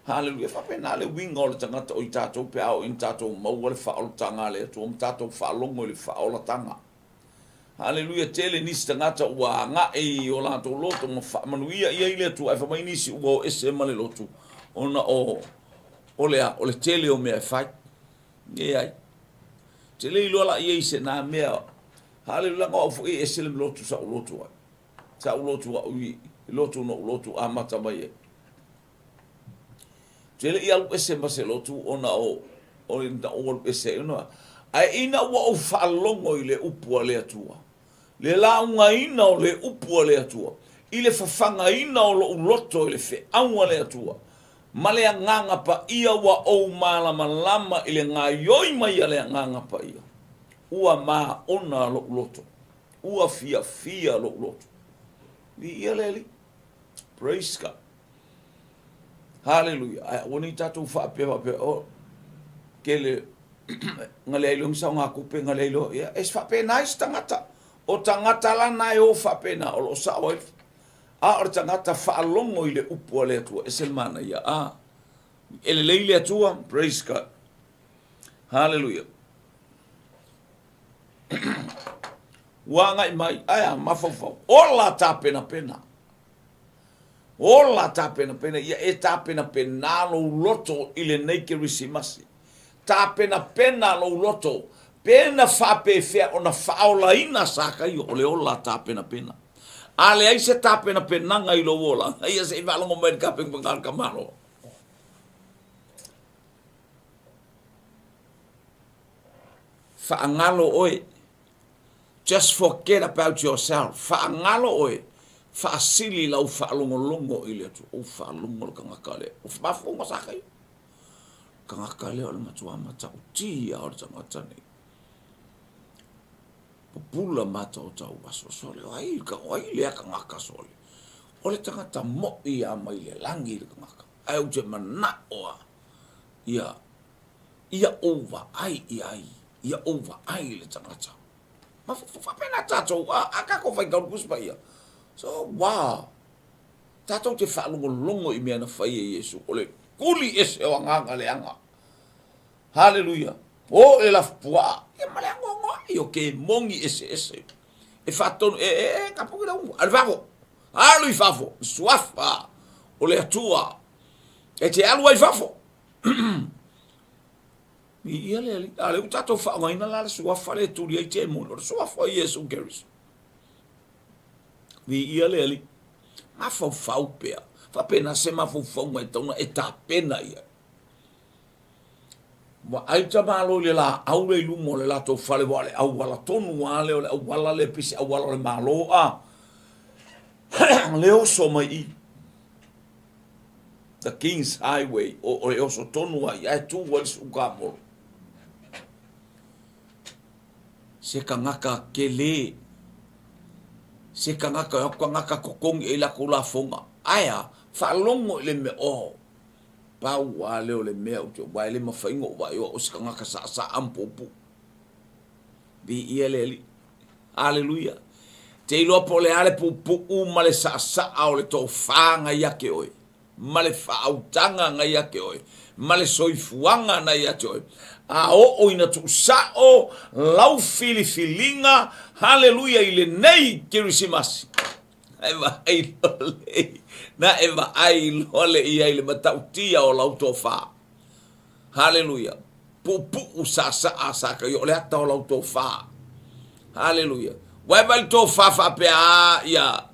Haleluia. E faapena le uiga o le tagata o i tatou pe a oo ina tatou maua le faaolataga a le Atua ma tatou faalogo i le faaolataga. Haleluia. Tele nisi tagata ua agai i o latou loto ma faamanuia i ai le Atua, ae fai mai nisi ua o ese ma le lotu ona o o le a? O le tele o mea e fai. Leai. Te le iloa la i ai se na mea. Haleluia, leaga o au foi e ese le lotu sa ou lotu ai. Sa ou lotu au i lotu na ou lotu amata mai ai. Te le i alu ese ma se lotu ona o o na ou alu ese ai ona ae ina ua ou faalogo i le upu a le Atua, le laugaina o le upu a le Atua, i le fafagaina o lou loto i le feau a le Atua, ma le Agaga Paia ua ou malamalama i le gaoioi mai a le Agaga Paia, ua maona lou loto, ua fiafia lou loto. Viia le Alii. Praise God. Haleluia. Ae aua ne i tatou faapea faapea, oh, kele nga leai loa ni saoga tupe, nga leai loa, ia, e faapena isi tagata. O tagata la na e o faapena, o lo o sao ai. A o le tagata faalogo i le upu a le Atua, ese le manaia. A, e lelei le Atua, praise God. Haleluia. Ua agai mai, ae a, mafaufau, ola tapenapena. Ola tapenapena, ia e tapenapena lou loto i lenei Kerisimasi. Tapenapena lou loto, pe na faapefea ona faaolaina Sakaio, o le ola tapenapena. A leai se tapenapenaga i lou ola, ia se i faalogo mai le kapepega a le tamaloa. Faagalo oe. Just forget about yourself. Faagalo oe. Faasili lau faalogologo i le Atua. Ou faalogo le tagata lea. O mafuauga sa kai. Tagata lea o le matua matautia o le tagata nei. Pupula mataotao aso sole, o ai, o ai lea tagata sole? O le tagata moʻi lava mai le lagi le tagata, ae ou te manaʻo lava ia, ia ou vaai i ai, ia ou vaai i le tagata. Mafaufau faapena tatou, a, a tatou faitau i le Tusi Paia, so ua tatou te faalogologo i mea na fai e Iesu, o le tuli ese o agaga leaga. Haleluia! O le lafupuaa, ia ma le anoanoai o kemoni eseese e faatonu, e, e, e, kapuki le umu, alu i fafo, alu i fafo, le suafa o le Atua, e te alu ai i fafo. Viia le Alii. A o lea ua tatou faaaogaina la le suafa lea e tuli ai kemoni, o le suafa o Iesu Keriso. Viia le Alii. Mafaufau pea, faapena se mafaufauga e tatau ona e tapena i ai. Vaai tamālo i le laau lea i luma o le latou fale aua o le auala tonu lava lea o le auala lea pei se auala o le Malo a le oso mai i The King's Highway o e oso tonu lava i ae tu ai le suukamolo. Se tagata tele, se tagata e o atu tagata totogi i ai latou lafoga. Ae a? Faalogo i le mea, oh, Pau lava lea o le mea ou te aua e le mafai ona ou vaai o au o se tagata saasaa ma puupuu. Viia le Alii. Aleluia. Te iloa po o le a le puupuu ma le saasaa o le tofa na ia te oe, ma le faautaga na ia te oe, ma le soifuaga na ia te oe. A oo ina tuusao lau filifiliga, haleluia, i lenei Kerisimasi, Na e vaai loa le, na e vaai loa le i ai i le matautia o lau tofa. Haleluia. Puupuu saasaa Sakaio, o le ata o lau tofa. Haleluia. Ua e vaai le tofa faapea, a, ia,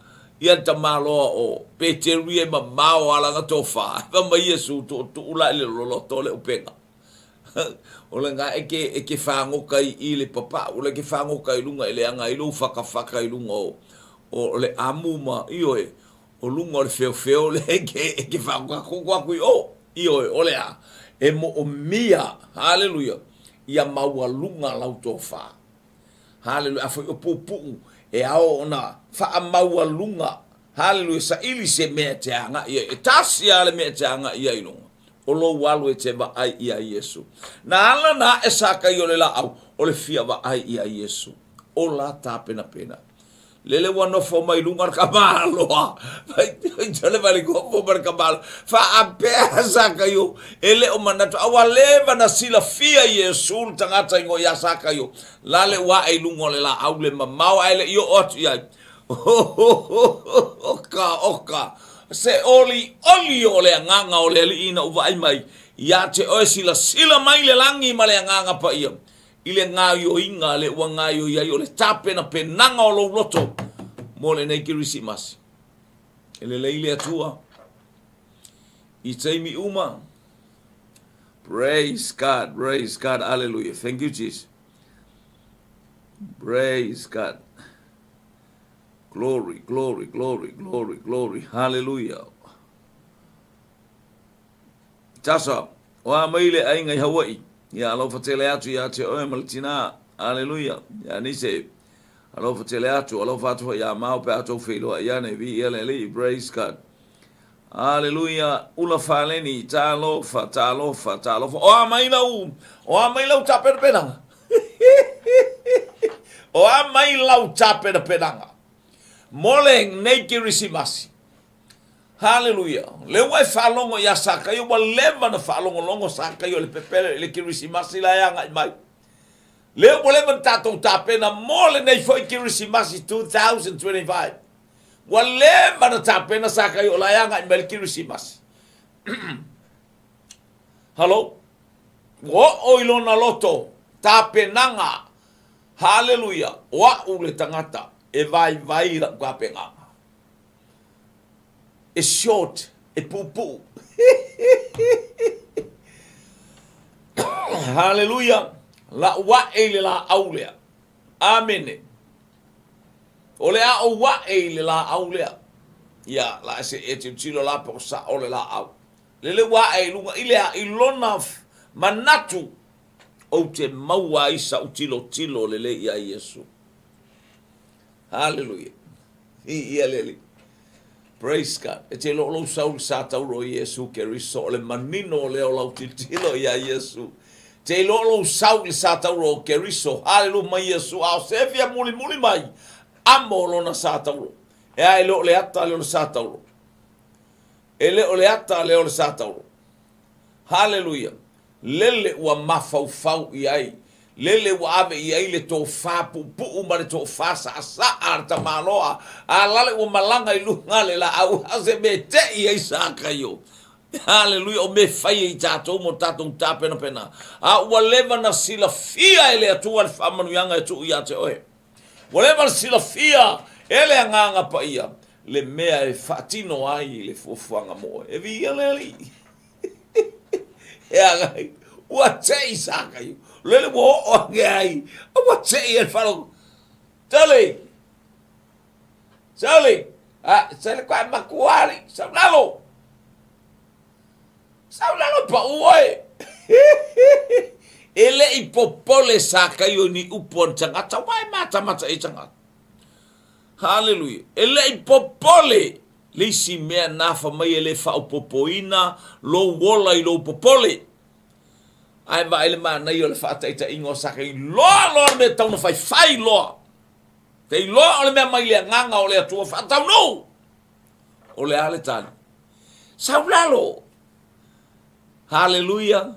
ia le tamaloa o Peteru ia e mamao a lana tofa. Fai mai Iesu, tuutuu la i le loloto o le upega. O lena e ke, e ke fagota i i le papau, o le ke fagota i luga e leaga ai lou fatafata i luga o, o le amu ma, ioe, o luga o le feofeo lea e ke, e ke fagota koko atu i o. Ioe, o le a? E moomia, haleluia, ia maualuga lau tofa. Haleluia, afai o puupuu, e ao ona faamaualuga, haleluia, saili se mea e te agai ai. E tasi lava le mea e te agai ai i luga, o lou alu e te vaai ia Iesu. Na ala na ae Sakaio le laau, o le fia vaai ia Iesu. Ola tapenapena. Lele ua nofo mai luga le tamaloa. Faitau le vale nofo mai le tamaloa. Faapea Sakaio, e le o manatu, a ua leva na silafia Iesu le tagata igoa ia Sakaio. La le ua ae i luga o le laau le mamao ae le i oo atu i ai. Oka, oka, se olioli o le agaga o le Alii ina ua vaai mai ia te oe silasila mai le lagi ma le agaga paia i le gaoioiga le ua gaoioi ai o le tapenapenaga o lou loto mo lenei Kerisimasi. E lelei le Atua i taimi uma. Praise God, praise God, hallelujah. Thank you, Jesus. Praise God. Glory, glory, glory, glory, glory. Hallelujah. Tasa, o a mai le aiga i Hawaii. Ia alofa tele atu ia te oe ma le tinā. Aleluia. Ia Nise, alofa tele atu, alofa atu foi ia Mao pe a tou feiloai ane. Viia le Alii. Praise God. Aleluia. Ula Faleni, talofa, talofa, talofa. O a mai lau, o a mai lau tapenapenaga? O a mai lau tapenapenaga? Mo lenei Kerisimasi. Haleluia! Lea ua e faalogo ia Sakaio, ua leva ona faalogologo Sakaio i le pepelo i le Kerisimasi la e agai mai. Lea ua leva ona tatou tapena mo lenei foi Kerisimasi 2025. Ua leva ona tapena Sakaio la e agai mai le Kerisimasi. Halo? Ua oo i lona loto, tapenaga. Haleluia! O au le tagata e vaivai lau tapenaga. E short, e puupuu. Haleluia! Lau ae i le laau lea. Amene. O le a ou ae i le laau lea. Ia, la e se e tilotilo la po o sao le laau. Lele ua ae i luga i le a, i lona manatu, ou te maua ai sau tilotilo lelei ia Iesu. Haleluia. Viia le Alii. Praise God. E te iloa o lou sau i le sa tauro o Iesu Keriso, o le manino lea o lau tilotilo iā Iesu. Te iloa o lou sau i le sa tauro o Keriso, haleluia mai Iesu, a o se fia mulimuli mai, amo lona sa tauro. E a e le o le ata lea o le sa tauro. E le o le ata lea o le sa tauro. Haleluia. Lele ua mafaufau i ai, lele ua ave i ai le tofa puupuu ma le tofa saasaa a le tamaloa, a lale ua malaga i luga le laau, a o se mea e te'i ai Sakaio. Haleluia, o mea e fai e i tatou mo tatou tapenapena, a ua leva na silafia e le Atua le faamanuiaga e tuu ia te oe. Ua leva na silafia e le Agaga Paia le mea e faatino ai le fuafuaga mo oe. E viia le Alii. E agai, ua te'i Sakaio. Lele ua oo ake ai, ua te'i ai le faalogo. Sali! Sali! A, sali koe makuali, sau lalo! Sau lalo pa'u oe! E le i popole Sakaio i ni upu a ni tagata, aua e matamata i tagata. Haleluia. E le i popole Le isi mea nafa mai e le faaopoopoina lou ola i lou popole. Ae vaai le manaia o le faataitaiga o Saka i loa loa le mea tau na faifai loa. Te iloa o le mea mai le agaga o le Atua faataunuu. O le a le tali? Sau lalo. Haleluia.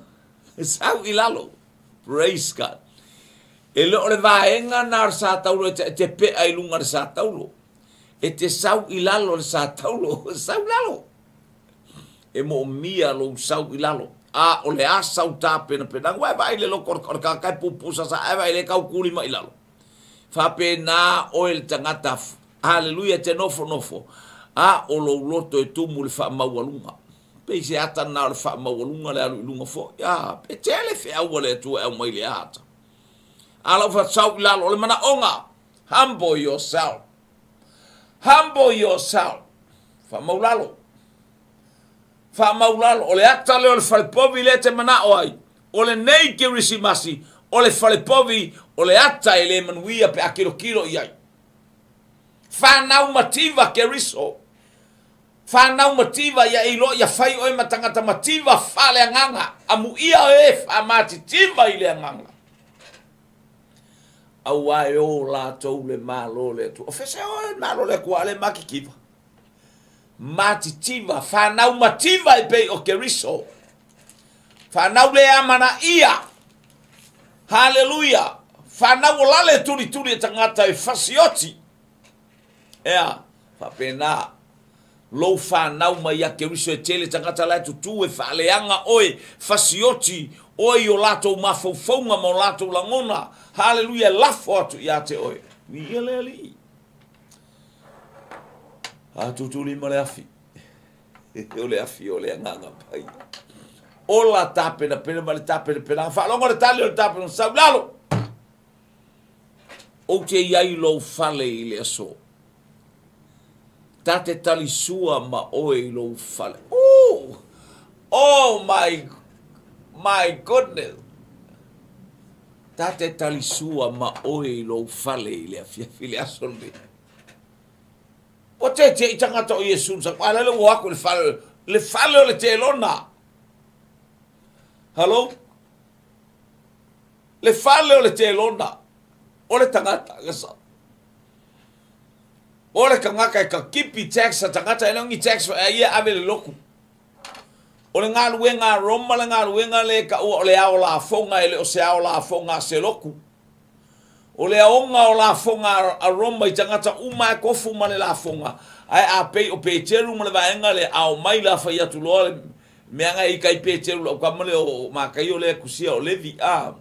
Sau i lalo. Praise God. E le o le vaega na o le sa taulo e te pea i luga o le sa taulo. E te sau i lalo le sa taulo, sau i lalo. E moomia lou sau i lalo. A o le a sau tapenapenaga, ua e vaai i le loko o le tagata e puupuu sasa, ae vaai le tau kulima i lalo. Faapena oe le tagata, haleluia, e te nofonofo, a o lou loto e tumu i le faamaualuga. Pei se ata lena o le faamaualuga le alu i luga foi. A, pe tele feau a le Atua e aumai i le ata. A lau faasau i lalo, o le manaoga, Humble yourself. Humble yourself. Faamaulalo. Faamaulalo. O le ata lea o le falepovi lea e te manao ai. O lenei Kerisimasi, o le falepovi, o le ata e le manuia pe a kilokilo i ai. Whanau mativa Keriso. Whanau mativa ia e iloa ia fai oe ma tagata mativa faaleagaga. Amuia e whaamatitiva i le agaga. Auā e ō lātou le Malo o le Atua. O fea se ō le Malo o le Atua, a le matitiva. Matitiva, whanau mativa e pei o Keriso. Whanau le amanaia. Haleluia. Whanau o lale tulituli e tagata e fasioti. Ea, faapena lou fanau mai ia Keriso e tele tagata la e tutū e faaleaga oe, fasioti oe i o latou mafaufauga ma o latou lagona. Haleluia, e lafo atu ia te oe. Viia le Alii. A tutulima le afi. O le afi o le agaga paia. Ola tapenapena ma le tapenapenaga. Faalogo le tali o le tapenapenaga. Sau i lalo. Ou te i ai i lou fale i le aso. Ta te talisua ma oe i lou fale. Ooh! Oh my, my goodness! Ta te talisua ma oe i lou fale i le afiafi i le aso lenei. Ua teteʻi tagata o Iesu na a lele ua o atu i le fale, le fale o le telona. Hello? Le fale o le telona, o le tagata, ka sa. O le tagata e ka kipi tax a tagata e le ni tax fa ia ave le loku. O le galuega a Roma le galuega le ka ua o le ao lafoga e le o se ao lafoga a se loku. O le aoga o lafoga a Roma i tagata uma e kofu ma le lafoga, ae a pei o Peteru ma le vaega le ao mai la fai atu loa le mea nga i kai Peteru lau kama le o Makaio le kusia o Levi a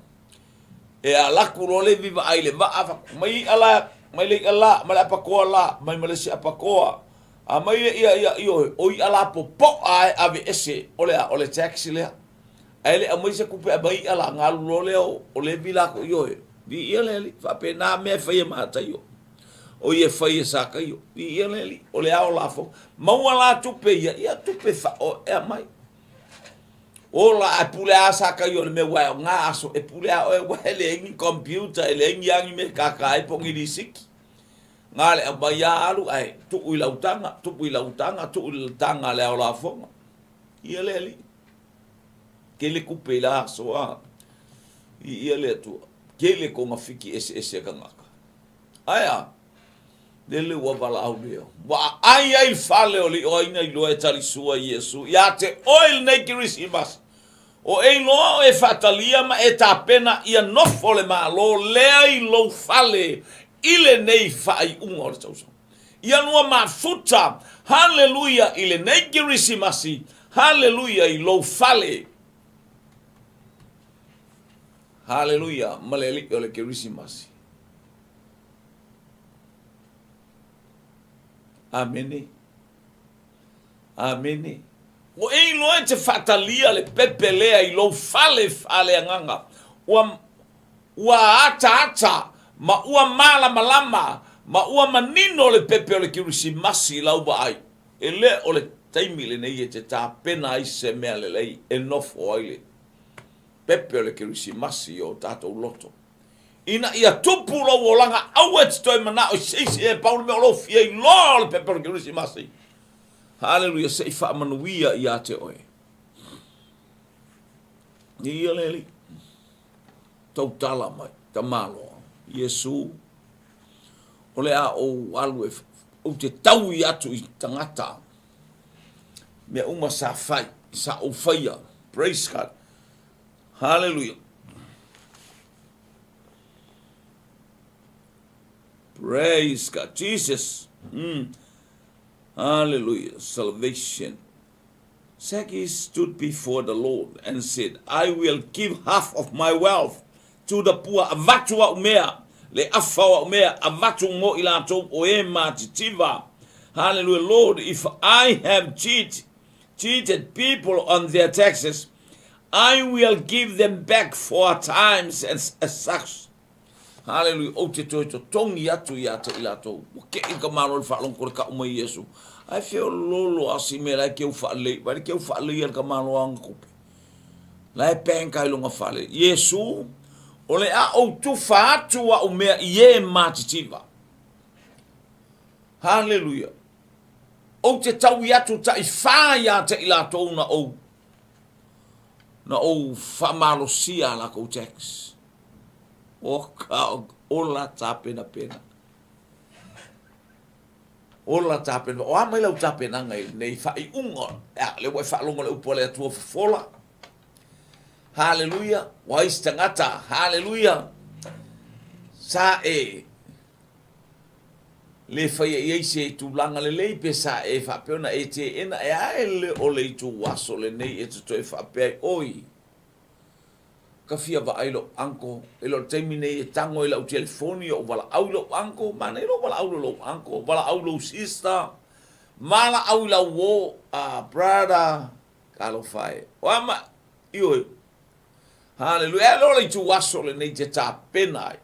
e alaku loa Levi vaai le vaa fa mai i'a la mai le i'a la ma le apakoa la mai ma le isi apakoa a mai le ia ia ioe o i'a la popo'a e ave ese o le a o le tax lea ae le aumai se tupe aumai i'a la galu loa lea o Levi la ko ioe viia le Alii faapena mea e fai e Mataio o ia e fai e Sakaio viia le Alii o le ao lafoga maua la tupe ia ia tupe faaoea mai Ola ae pule a Sakaio i le mea ua e o ngā aso e pule a oe ua e leai ni computer e leai ni agi mea e kākā ai po o ni lisiki. Nga le aumai a alu ae tuu i lau taga, tuu i lau taga, tuu i le taga a le ao lafoga. Ia le Alii. Tele tupe i la aso a. Viia le Atua. Tele togafiti eseese a tagata. Ae a? Lele ua valaau lea. Ua aai ai le fale o le ioaina iloa e talisua Iesu ia te oe lenei Kerisimasi. O e iloa o e faatalia ma e tapena ia nofo le Malo lea i lou fale i lenei faaiuga o le tausaga. Ia lua mafuta, haleluia, i lenei Kerisimasi, haleluia, i lou fale. Haleluia, ma le Alii o le Kerisimasi. Amene. Amene. Ua e iloa e te faatalia le pepe lea i lou fale faaleagaga, ua, ua ataata ma ua malamalama ma ua manino le pepe o le Kerisimasi i lau vaai. E le o le taimi lenei e te tapena ai se mea lelei e nofo ai le pepe o le Kerisimasi i o tatou loto. Ina ia tupu lou olaga, aua e te toe manao i se isi e pau le mea o lou fia iloa o le pepe o le Kerisimasi. Haleluia, se i faamanuia ia te oe. Ia le Alii, tautala mai, tamaloa, Iesu, o le a ou alu e, ou te taui atu i tagata, mea uma sa fai, sa ou faia. Praise God. Hallelujah. Praise God. Jesus. Hallelujah. Salvation. Zacchaeus stood before the Lord and said, I will give half of my wealth to the poor. Avatu au mea, le afa o au mea, avatu mo i latou o e matitiva. Hallelujah. Lord, if I have cheated people on their taxes, I will give them back four times as, as such. Haleluia, ou te toe totogi atu ia te i latou. Ua keʻi ka malo i le faalogo ko le kaʻu mai Iesu. Ae feoloolo a si mea la e keu faalelei, vai le keu faalelei a le ka malo anga kupe. La e bank ai longa fale. Iesu, o le a ou tufa atu au mea i e matitiva. Haleluia. Ou te taui atu taʻifā ia te i latou na ou na ou faamalosia a lakou tax. O ka ola tapenapena. Ola tapena. O a mai lau tapenaga i lenei faaiuga? Ea, lea ua e faalogo i le upu a le Atua fofola. Haleluia. Ua isi tagata. Haleluia. Sa e le faia i ai se tulaga lelei pe sa e faapea ona e teena e a e le o le ituaso lenei e te toe faapea ai, Oi, ka fia vaai lou uncle, e le o le taimi nei e tago ai lau telefoni ou valaau i lou uncle, manaia lou valaau i lou uncle, valaau i lou sister, valaau i lau uo, a brother, talofa e. O a ma, ioe, haleluia, e le o le ituaso lenei te tapena ai.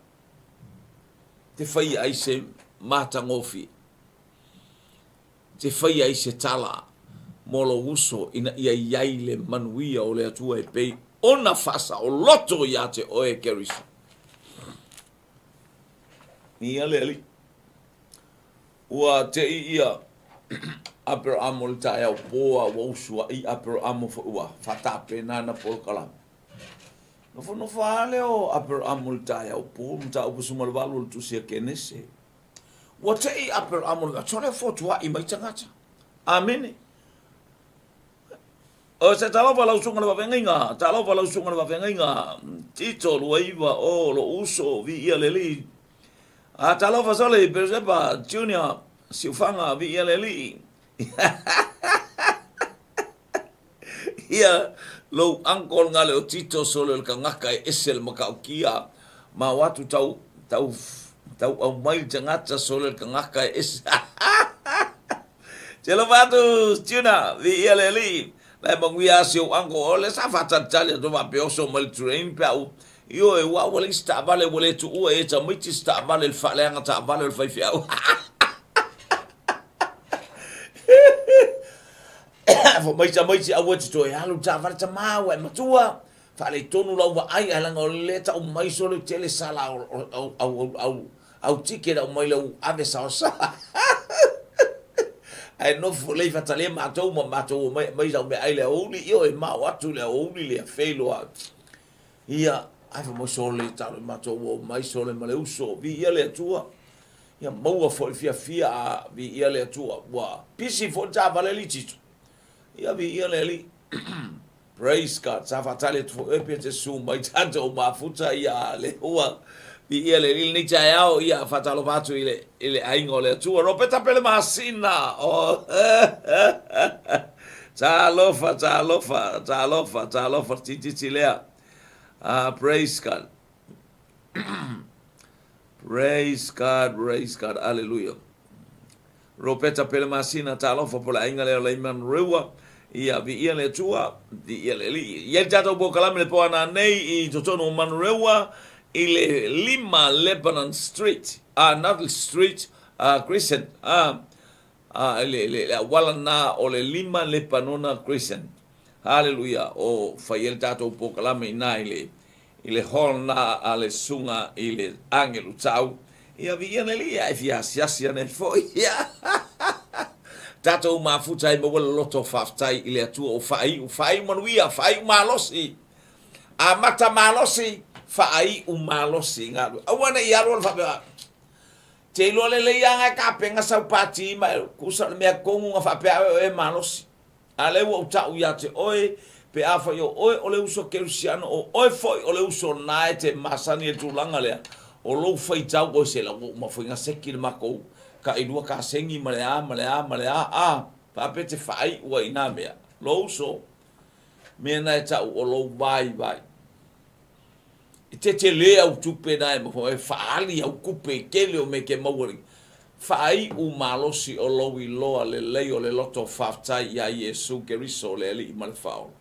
te whaia ai se matagofie, te whaia ai se tala mo lou uso ina ia i ai le manuia o le Atua e pei ona faasaoloto ia te oe Keriso. Ia le Alii. Ua teʻi ia Aperamo i le taeao pō a ua usuaʻi Aperamo foi ua faatapena ana polokalame. Nofonofo lava lea o Aperamo i le taeao pō, mataupu 18 o le Tusi a Kenese. Ua teʻi Aperamo i le aso lea fotuaʻi mai tagata. Amene. O se talofa lau susuga i le faafeagaiga, talofa lau susuga i le faafeagaiga, Tito 29, o lou uso, viia le Alii. A talofa sole i Peresepa Junior, Siufaga, viia le Alii. Ia lou uncle nga le o Tito sole o le kangaka e ese le matautia ma o atu tau tau tau aumai le tagata sole o le kangaka e ese. Te alofa atu Tuna, viia le Alii. La e manuia a si ou uncle o le sa faatalitali atu faapea oso mai le train pe a u Ioe, ua ua leai se taavale ua le tuua e tamaiti se taavale i le faaleaga taavale o le faifeau. Fai mai tamaiti aua e te toe alu i le taavale tama ua e matua, faaletonu lau vaai ae leaga o lea e tau mai sole tele sala au Au ticket au mai lau ave saosaoa. Ae nofo lelei faatalia matou ma matou omai e aumai sau meaai i le aoauli, ioe, mao atu i le aoauli le feiloa. Ia, ae fai mai sole talo i matou ua omai sole ma le uso, viia le Atua. Ia maua foi le fiafia a viia le Atua. Ua pisi foi le taavale alii Tito. Ia viia le Alii. Praise God. Sa faatali atu foi oe pe te susu mai tatou mafuta ia le ua viia le Alii lenei taeao ia faatalofa atu i le i le aiga o le Atua. Ropeta Pele Masina. Oh. Talofa, talofa, talofa, talofa tititi lea. Praise God. Praise God, praise God. Hallelujah. Ropeta Pele Masina, talofa po le aiga lea o Layman Reua, ia viia le Atua, viia le Alii. I ai le tatou polokalame le po ana nei i totonu o Manurewa i le 5 Lebanon Street, Nutley Street, Crescent, le, le, le auala na o le 5 Lebanona Crescent. Haleluia, o fai ai le tatou polokalame i na i le i le hall na a le susuga i le agelu tau, ia viia le Alii ae fia asiasi ane foi. Tatou mafuta ai maua le loto faafetai i le Atua o faaiu, faaiu manuia, faaiu malosi, amata malosi, faaiu malosi galue. Aua ne i alu alu faapea, te iloa lelei lava e kapena sau pati ma e kusa o le mea tonu na faapea oe o e malosi. A lea ua ou ta'u ia te oe, pe afai o oe o le uso kerisiano, o oe foi o le uso na e te masani i le tulaga lea, o lou faitau oe se la ua uma foi gaseki le makou tailua kasegi ma le a ma le a ma le a, a, faapea te faai'u ai i na mea, lou uso, mea na e ta'u o lou vaivai. E tetele au tupe na e maua, e faaali au tupe i tele o mea e te maua nei. Faaiu malosi o lou iloa lelei o le loto faafetai iā Iesu Keriso le Alii ma le Faaola.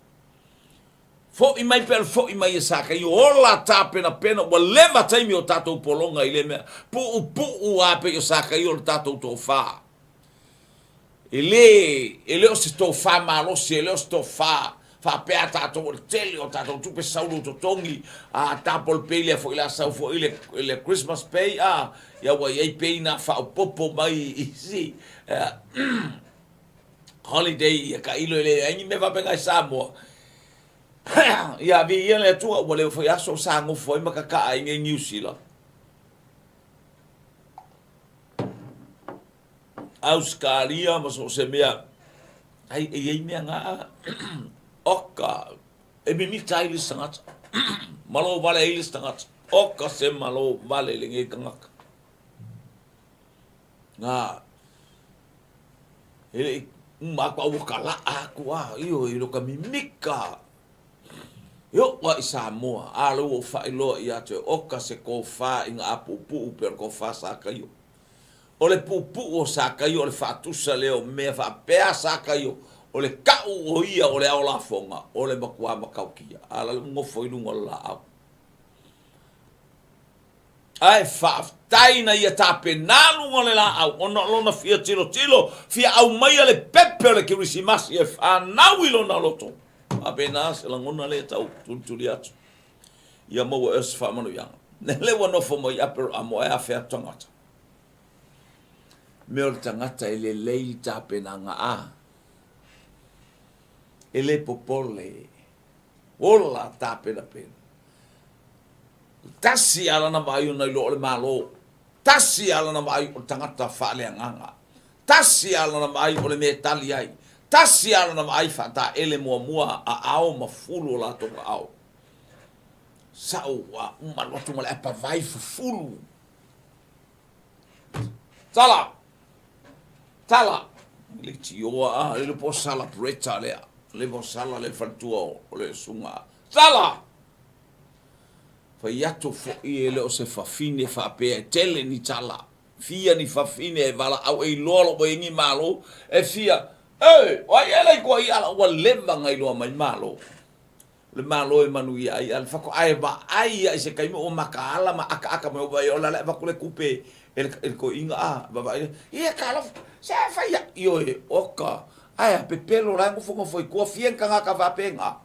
Fo'i mai pea le fo'i mai e Sakaio, ola tapenapena, ua leva taimi o tatou pologa i lea mea, puupuu a pei o Sakaio le tatou tofa. E lē, e le o se tofa malosi, e le o se tofa faapea a tatou o le tele o tatou tupe sau lou totogi, a tapo le pay lea foi la sau foi le, le Christmas pay, a, ia ua i ai pay na faaopoopo mai i isi holiday ia tailo e leai ni mea faapena i Samoa. Ia viia le Atua ua leva foi aso o sa nofo ai ma kakaa i nei Niu Sila. Ausekalia ma so o se mea, ai e i ai mea na oka e mimita ai le isi tagata, malo vale ai le isi tagata, oka se malo vale lenei tagata. Na, e le i uma atu a ua kala'a atu a, ioe, i lo ka mimika. E o'o a i Samoa, a lea ua ou faailoa ia te oe, oka se tofa i ga apuupuu pei o le tofa Sakaio. O le puupuu o Sakaio o le faatusa lea o mea faapea Sakaio, o le ka'u o ia o le ao lafoga, o le matua matautia. A la le nofo i luga o le laau. Ae faafetai na ia tapena luga o le laau ona o lona fia tilotilo, fia aumaia le pepe o le Kerisimasi e fanau i lona loto. Faapena se lagona lea e tau tulituli atu. Ia maua ea se faamanuiaga. Lea ua nofo mai Aperamo ae afea atu tagata. Mea o le tagata e lelei le tapenaga a. E le popole. Ola tapenapena. Tasi lava lana vaai ona iloa o le Malo. Tasi lava lana vaai o le tagata faaleagaga. Tasi lava lana vaai o le mea e tali ai. Tasi lava lana vaai faataele muamua aao ma fulu o latou aao. Sa'o ua uma alu atu ma le apavai fufulu. Tala! Tala! Le tioa a, le po sala breta lea. Le po sala le faletua o le susuga. Tala! Fai atu foi e le o se fafine faapea e tele ni tala. Fia ni fafine e valaau e iloa lou ai ni malo e fia, E! O ai ea lai koa ia ala ua leva na iloa mai malo. Le malo e manuia ai a le faatoa e vaai ia i se taimi ua mataala ma akaaka mai ua vaai o le ala e avatu le tupe e le, e le toeaina a vaavaai ia talofa se fai ia ioe oka ae a pepelo la e nofonofo i tua fia ni tagata faapena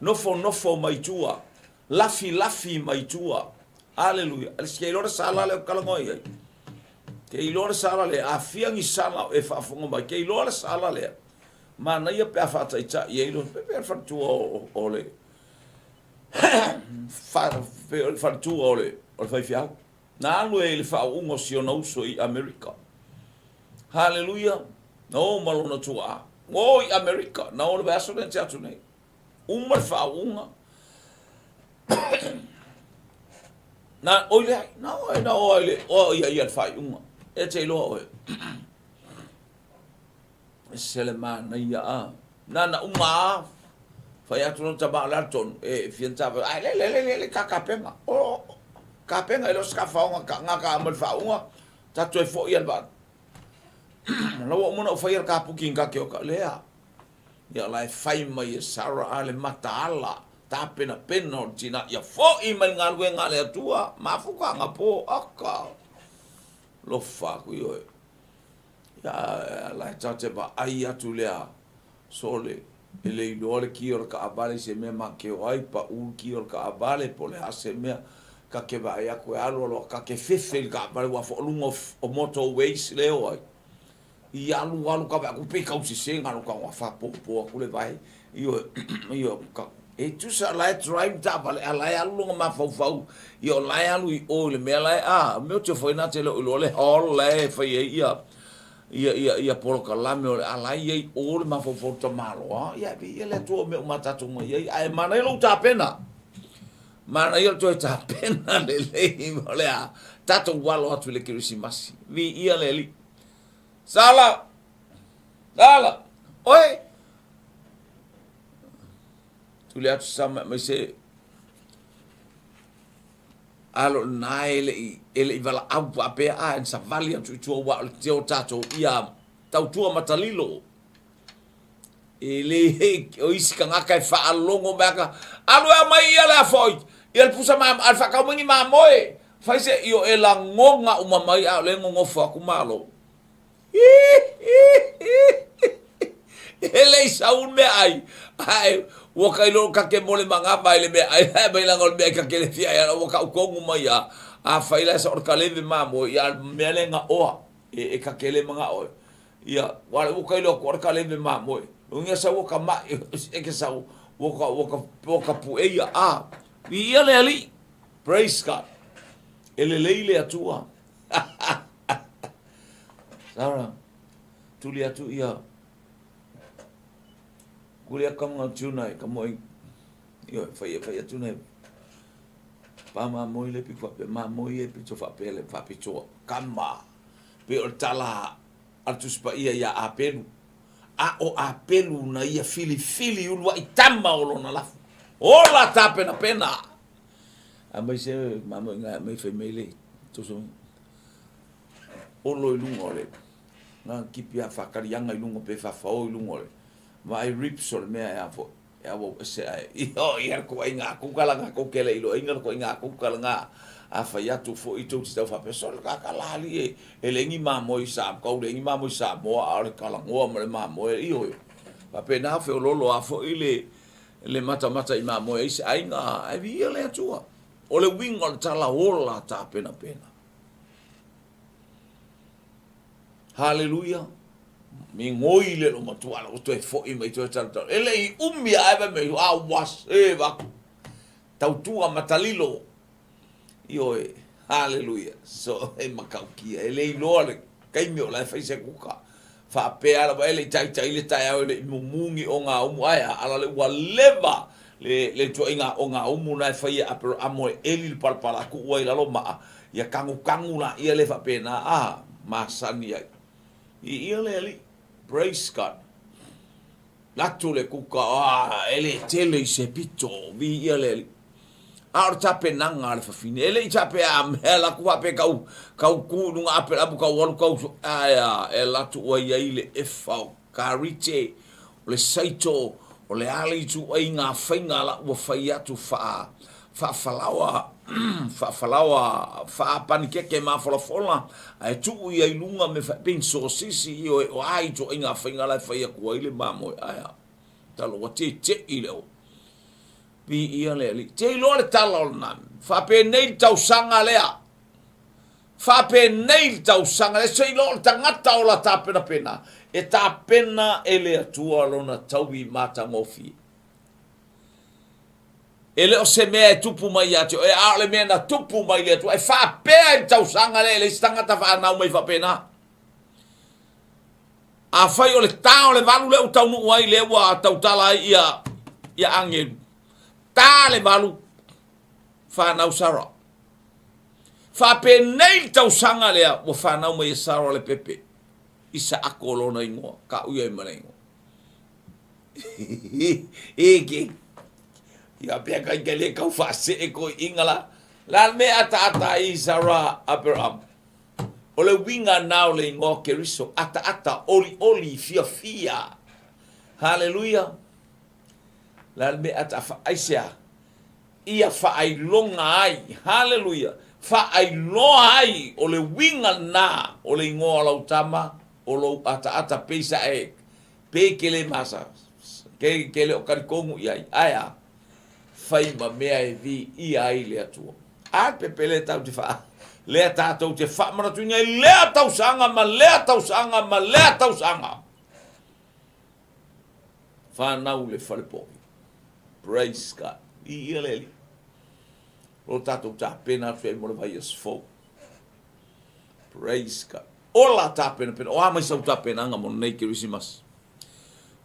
nofonofo mai tua lafilafī mai tua. Aleluia. Ale ke iloa le sala lea ou te talanoa i ai. Ke iloa le sala lea, a fia ni sala o e faafofoga mai, ke iloa le sala lea. Manaia pe a faataitai ai lo, pe le faletua o le pe o le faletua o le faifeau. Na alu e i le faauuga o si ona uso i Amerika. Haleluia! Na o ma lona tuaa. Ua o i Amerika. Na o le vaiaso lea na tea atu nei. Uma le faauuga. Na, oi leai, na o ai, na o ai le, o ia ia le faaiuga. E te iloa oe. E se le manaia a. Na na uma a, fai atu lona tama o le a le tonu, e fia na tava, ai le le le le le ka kapenga. O, kapenga e le o se kafaoga ka nga ka ama le faauuga, ta toe foi ia le vaa. La ua uma ona ou faia le kapuki ka ke o ka lea. Ia la e fai mai e Sarah a le mataala tapenapena o le tina ia foi mai le galuega a le Atua, mafuka agapo, aka. Lofa aku i oe. Ia la e ta te vaai atu lea sole e le iloa le ki o le kaavale i se mea makeo ai, pau le ki o le kaavale po o le a se mea ka ke vaai aku e alu aloa ka ke fefe i le kaavale ua foaluga o motorways lea o ai. I alu alu ka vaai aku pe kau sese ngalo ka wa faapopo aku le vae ioe ioe ka e tusa la e drive taavale a la e alu lona mafaufau ia o la e alu i o i le mea la e a mea o te foi na te le o iloa le hall la e fai ai ia ia ia ia polokalame o le a la e i ai o le mafaufau tamaloa ia e ia le Atua o mea uma tatou mai ai ae manaia lou tapena manaia le toe tapena lelei o le a tatou alo atu i le Kerisimasi viia le Alii Sala! Sala! Oe! Tuli atu sama mai se alo na e le i e le i valaau faapea a e savali atu i tua ua o le te o tatou ia tautua matalilo e le o isi tagata e faalogo mai aka alu e aumai ia le afoi ia le pusa ma a le faatau mai ni mamoe fai se io e lagona uma mai a o le nonofo atu malo e le i sau le meaai ae ua ka iloa ka ke mole magava i le meaai ae mai langa o le meaai ka ke le fia ai ua kau kongu mai a afai la sa o le kaleve mamoe ia mea le gaoa e ka ke le magao e ia ua ua ka iloa ko le kaleve mamoe ugia sau ua ka mai e ke sau ua ka ua ka ua ka pueia a viia le Alii praise God e lelei le Atua Sarah, tuli atu ia kuli atu ka tuna e ka moi io fai e fai atu nei pa ma moi le piko pe ma moi e pito fa pe le fa pito kama pe o tala a le Tusi Paia iā Apelu, a ʻo Apelu na ia filifili uluaʻi tama o lona lafu. Ola tapenapena! Aumai se mamoe ina aumai fai mai le toso olo i luga o le na kipi a whakarianga i lunga pe whawhao i lunga o le vaai ribs o le mea e a foi E auau ese ae i o ia le koaiga kukala nga kou kele ilo inga le koaiga kukala nga a fai atu foi tou te tau faapea sole ka ka la ali e e le ngi mamoe i sa kau le ngi mamoe i Samoa a o le kalagoa ma le mamoe io io faapena feololo a foi le le matamata i mamoe ai se aiga ae viia le Atua o le uiga o le tala ola tapenapena. Haleluia! Migoi le lo matua la toe foi mai toe talatala. E le i umi a eva me a ua se vaku. Tautua matalilo. Ioe. Haleluia. So e makaukia. E le iloa le kaimi o la e fai se kuka. Faapea lava e le i taitai le taeao e le i mumungi o ngā umu. Ae a ala le ua leva le, le tuaiga o ngā umu na e fai e Aperamo e eli le palapala a kuu ai lalo maa. Ia kagukagu laia le faapena a masani ai. I ia le Alii. Praise God. Latu le kuka, ah, e le tele i se pito, viia le Alii. A o le tapenaga a le fafine, e le i tape a mea laku faapea kau, kau ku i luga ape lapu kau alu kau, ae a, e latu ua i ai le efa o karite, O le saito, o le a le ituaiga faiga la ua fai atu faa, faafalaoa, faafalaoa, faapanikeke mafolafola, ae tuu ia i luga me fa, pei ni sosisi, ioe, o a ituaiga faiga la e fai atu ai le mamoe, ae a, talo ua tete'i le o. Viia le Alii. Te iloa le tala o lena. Faapenei le tausaga lea. Faapenei le tausaga lea, se i loo le tagata o la tapenapena, e tapena e le Atua lona taui matagofie. E le o se mea e tupu mai ia te oe, a o le mea na tupu mai le Atua. E faapea i le tausaga lea e leai se tagata fanau mai faapena. Afai o le ta o le valu lea ua taunuu ai, lea ua tautala ai ia, ia agelu, ta le valu, fanau Sara. Faapenei le tausaga lea ua fanau mai e Sara le pepe, Isaako o lona igoa, ka uia i ma le igoa. E ke, ia pea kai ke le kau faasee ko inga la. La me ata ata i Sara Abraham. O le uiga na o le igoa o Keriso, ataata, olioli, fiafia. Haleluia! Le a le mea ata, aisea? Ia faailoga ai, haleluia, faailoa ai o le uiga lena o le igoa o lau tama, o lou ataata, pei sa e, pei ke le masa, ke, ke le o kalikonu i ai, ae a? Fai ma mea e viia ai le Atua. A pepe lea tatou te faa, lea tatou te faamanatuina i lea tausaga ma lea tausaga ma lea tausaga. Whanau le wharepoki. Praise God. Viia le Alii. O tatou tapena atu ai mo le vaiaso fou. Praise God. Ola tapenapena. O a mai sau tapenaga mo lenei Kerisimasi?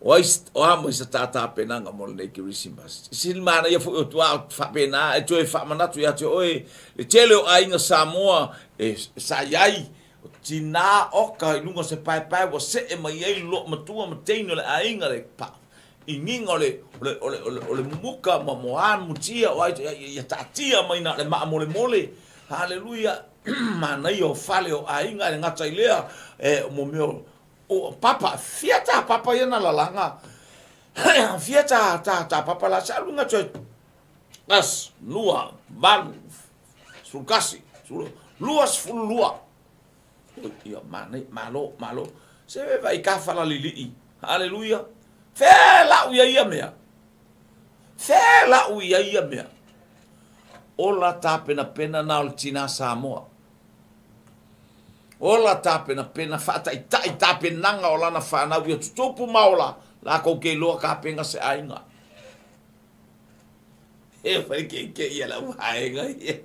O ai, o a mai sa tā tapenaga mo lenei Kerisimasi? Sili manaia foi o tua o faapena e toe faamanatu ia te oe le tele o aiga Samoa e sa i ai o tinā oka i luga o se paepae ua see mai ai loo matua ma teine o le aiga le pa igiga o le o le o le o le, o le mumuka ma moa mutia o ai ia taatia mai na le maamolemole. Haleluia. Manaia o fale o aiga e le gata i lea e mo mea o papa fia ta papa ia na lalaga fia ta ta ta papa la sa lunga toe as lua valu 11 22 ia manaia malo malo se vai ka fala lilii haleluia fe lau ia ia mea fe lau ia ia mea Ola tapenapena na o le tinā Samoa. Ola tapenapena, faataitai tapenaga o lana fanau ia tutupu ma ola, lakou ke iloa kapega se aiga. E fai ke ke ia lau vaega ia.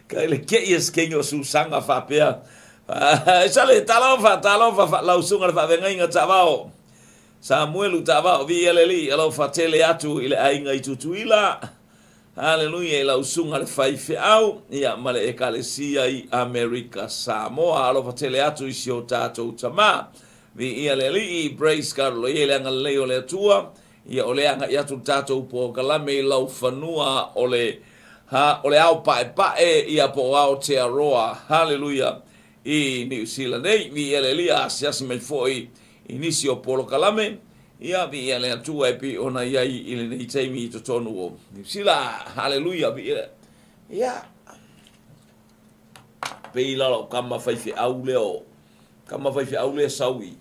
Ka le ke ia se o susanga faapea. Sale talofa, talofa fa lau sunga le faavegaiga taavao. Samuelu Taavao, viia le Alii, alofa tele atu i le aiga i Tutuila. Haleluia i lau susuga le faifeau, ia ma le Ekalesia i Amerika Samoa. Alofa tele atu i si o tatou tama. Viia le Alii, praise God, o lo i ai le agalelei o le Atua. Ia o lea agai atu le tatou polokalame i lau fanua o le ha, o le ao paepae, ia po o Aotearoa. Haleluia i Niu Sila nei. Viia le Alii, a asiasi mai foi I nisi o polokalame, ia, viia le Atua e pei ona i ai i lenei taimi i totonu o Niu Sila. Haleluia, viia le. Ia, pei la lau kama faifeau lea o, kama faifeau lea sau i,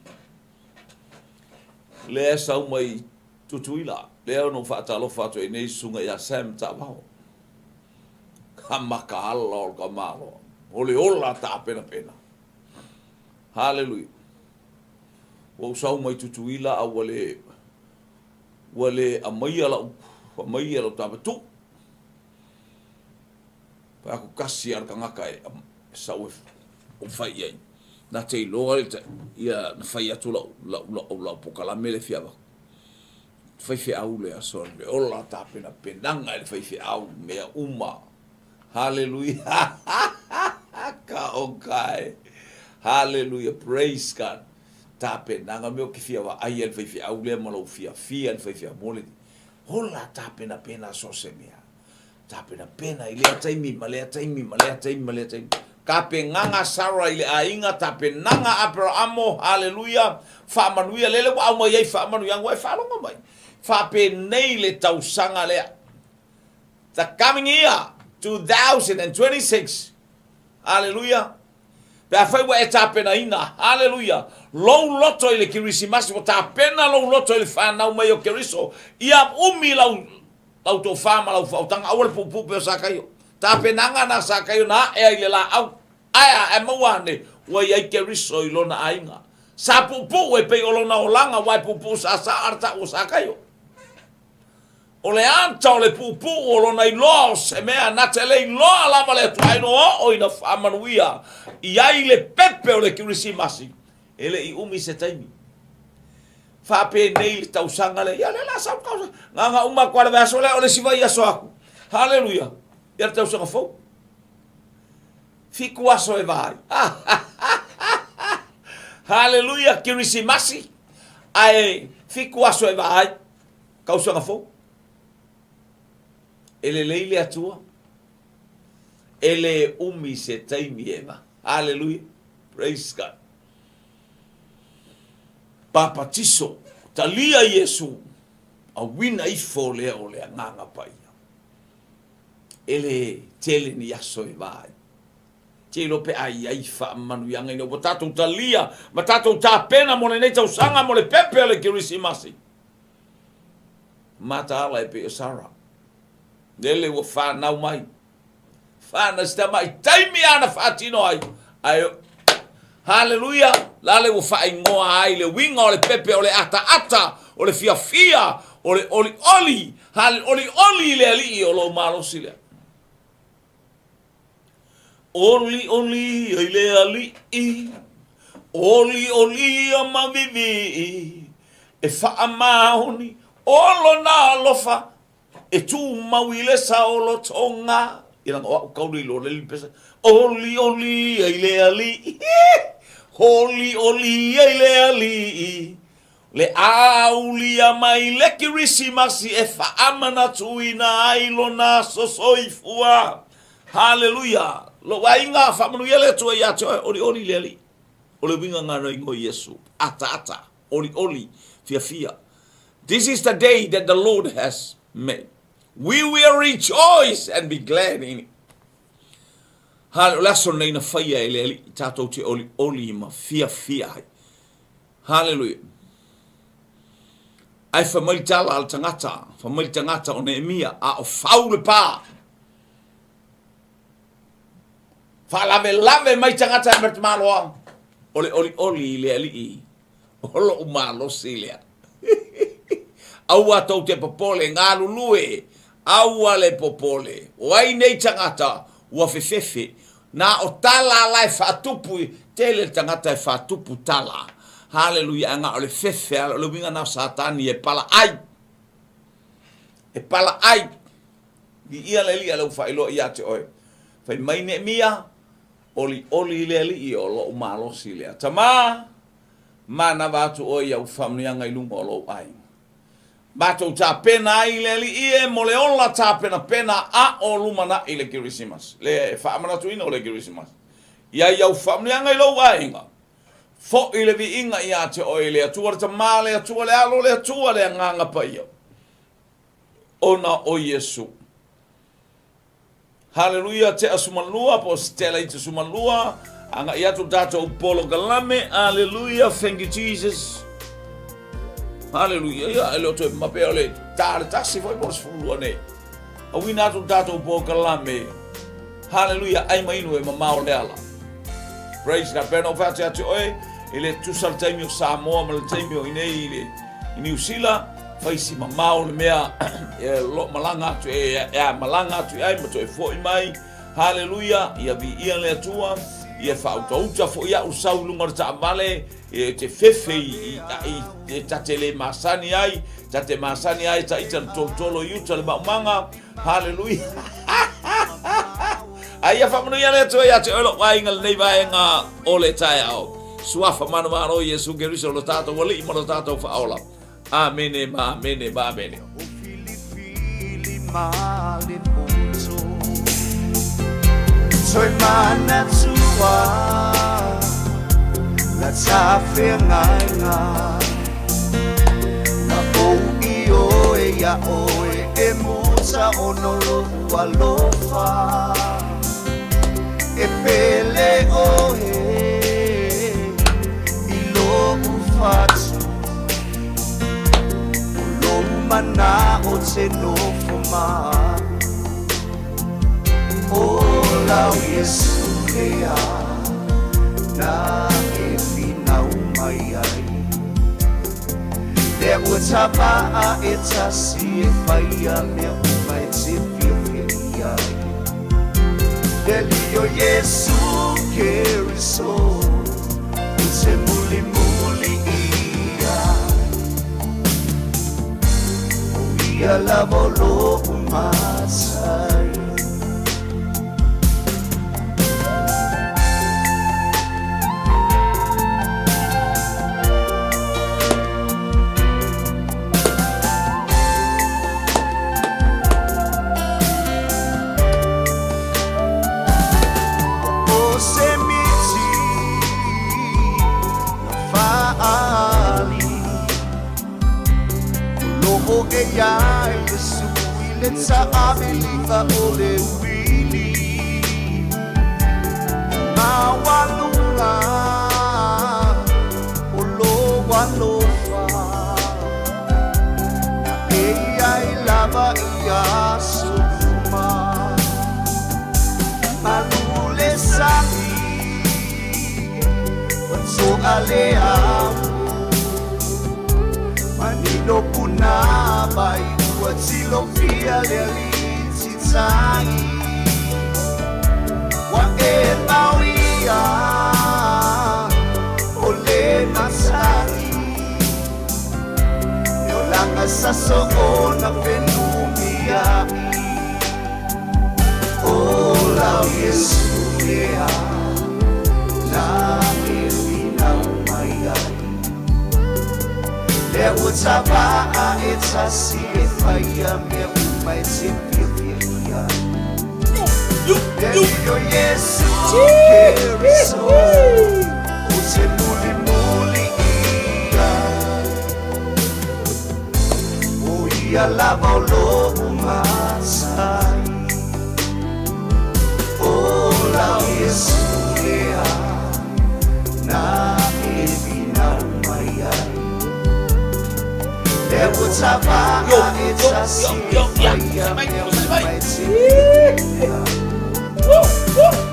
lea sau mai Tutuila, lea ona ou faatalofa atu ai nei susuga ia Sam Taavao. Ka makaala o le tamaloa, o le ola tapenapena. Haleluia. Ua ou sau mai Tutuila a ua le ua le aumaia lau aumaia lau tapa tuu. Fai atu tasi a le tagata e sau e ou fai i ai. Na te iloa le ia na fai atu lau lau lau lau polokalame lea e fia avatu. Faifeau le aso le ola tapenapenaga e le faifeau mea uma. Haleluia ka oka e. Haleluia praise God. Tapenaga mea o ke fia vaai ai le faifeau lea ma lou fiafia le faifeau mo le ola tapenapena so se mea. Tapenapena i lea taimi ma lea taimi ma lea taimi ma lea taimi. Tapenaga Sarah i le aiga, tapenaga Aperahamo, haleluia, faamanuia, lele ua aumai ai faamanuiaga, ua e faalogo mai. Faapenei le tausaga lea. The coming year 2026. Haleluia. Pe afai ua e tapenaina, haleluia, lou loto i le Kerisimasi, ua tapena lou loto i le fanau mai o Keriso, ia umi lau, Lau tofa ma lau faautaga, aua le puupuu pei o Sakaio. Tapenaga na a Sakaio na ae ai i le laau. Ae a, ae maua ane, ua i ai Keriso i lona aiga. Sa puupuu e pei o lona olaga aua e puupuu saasaa le tau o Sakaio. O le ata o le puupuu o lona iloa o se mea na te le iloa lava le Atua ae no oo ina faamanuia i ai le pepe o le Kerisimasi e le i umi se taimi. Faapenei le tausaga lea, ia lea la sau tausaga. Gaga uma atu le vaiaso lea o le isi vaiaso aku. Haleluia. Ia le tausaga fou. Fiku aso e va ai. Haleluia, Kerisimasi. Ae fiku aso e va ai. Tausaga fou. E lelei le Atua. E le umi se taimi e va. Haleluia. Praise God. Papatiso, talia Iesu, auina ifo lea o le Agaga Paia. E le tele ni aso e va ai. Te iloa pe a i ai faamanuiaga ina ua tatou talia ma tatou tapena mo lenei tausaga mo le pepe o le Kerisimasi. Mataala e pei o Sara. Lele ua fanau mai. Whana si tamai taimi ana whaatino ai. Ae, haleluia, lale ua whaingoa ai le winga o le pepe o le ata ata, o le fiafia, o le oli oli, hale oli oli le alii o lou malosi lea. Oli oli ai le alii, oli oli a mavivii, e whaamaoni o lona alofa, E tumau i le saolotoga. Ia leaga o au kaulu i lo le lipesa. Oli oli ai le alii. Oli oli ai le alii. Le aulia mai le Kerisimasi e faamanatuina ai lona aso soifua. Haleluia! Lou aiga, faamanuia le Atua ia te oe. Olioli le Alii. O le uiga gana ingoa Iesu. Ataata, olioli, fiafia. This is the day that the Lord has made. We will rejoice and be glad in it. Hale, o le aso nei na whaia e le ali, tātou te oli oli ma fia fia ai. Hallelujah. Ai wha mai tala al tangata, wha mai tangata o Nehemia, a o whau le pā. Faalavelave mai tagata e Matamaloa, o le olioli i le alii, o lou malosi lea. Aua tou te popole, galulue, aua le popole. O ai nei tagata ua fefefe, na o tala la e faatupu, tele le tagata e faatupu tala. Haleluia, ae na o le fefe, o le uiga na o Satani e pala ai. E pala ai. Viia le Alii a lea ua faailoa ia te oe. Fai mai Neemia, Olioli le Alii o lou malosi lea. Tamā, manava atu oe i au faamanuiaga i luga o lou aiga. Matou tapena ai le Alii e mo le ola tapenapena a o lumanai le Kerisimasi, le faamanatuina o le Kerisimasi. I ai au faamanuiaga i lou aiga. Foi le viiga ia te oe le Atua le Tamā, le Atua le Alo, le Atua le Agaga Paia. Ona o Iesu. Haleluia, tea sumalua, po o Stella i te sumalua, agai atu tatou polokalame, haleluia, thank you Jesus. Haleluia, ia, e le o toe mapea o le ta le tasi foi po o le 12 nei. Auina atu tatou polokalame, haleluia, ai ma inu e mamao le ala. Praise God, pea na o whaate atu oe, e le tusa le taimi o Samoa ma le taimi o inei i le I Niu Sila, fai si mamao le mea e lo malaga atu e, e a malaga atu i ai ma toe fo'i mai. Haleluia, ia viia le Atua, ia faautauta fo'i a'u sau i luga o le taavale, e te fefe i, i, i, e ta te le masani ai, ta te masani ai ta ita le tolotolo i uta le maumaga. Haleluia. A ia faamanuia le Atua ia te oe lou aiga lenei vaega o le taeao. Suafa manumalo Iesu Keriso lo tatou Alii ma lo tatou Faaola. Amene ma amene ma amene. O filifili ma le poto Toe manatua La tafeagaiga Na ou i oe ia oe E muta ono lou alofa E pele oe I lou fatu O lou manao te nofo. malu. O lau Iesu lea na e finau mai ai. Lea ua tavaa e tasi e faia mea uma e te fiafia i ai. Le alii o Iesu Keriso ou te mulimuli i ai. O ia lava o lou matai. O se miti na faali o loo e iai Iesu i le taamiliga o le uili maualuga o lou alofa na e iai lava i aso uma. Malu le sami ua to'a le amu manino punavai ua tilofia le alii titai ua e mauia o le masani e olaga sa soona fenumia'i. O lau Iesu lea na e finau mai ai. Lea ua tavaa e tasi e faia mea uma e te fiafia i ai. Le alii o Iesu Keriso ou te mulimuli i ai. O ia lava o lou matai. O lau Iesu lea na e finau mai ai. Lea ua tavaa e tasi e faia mea uma e te fiafia i ai.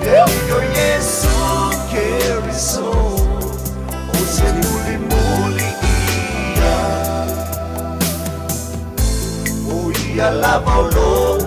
Le alii o Iesu Keriso ou te mulimuli i ai. O ia lava o lou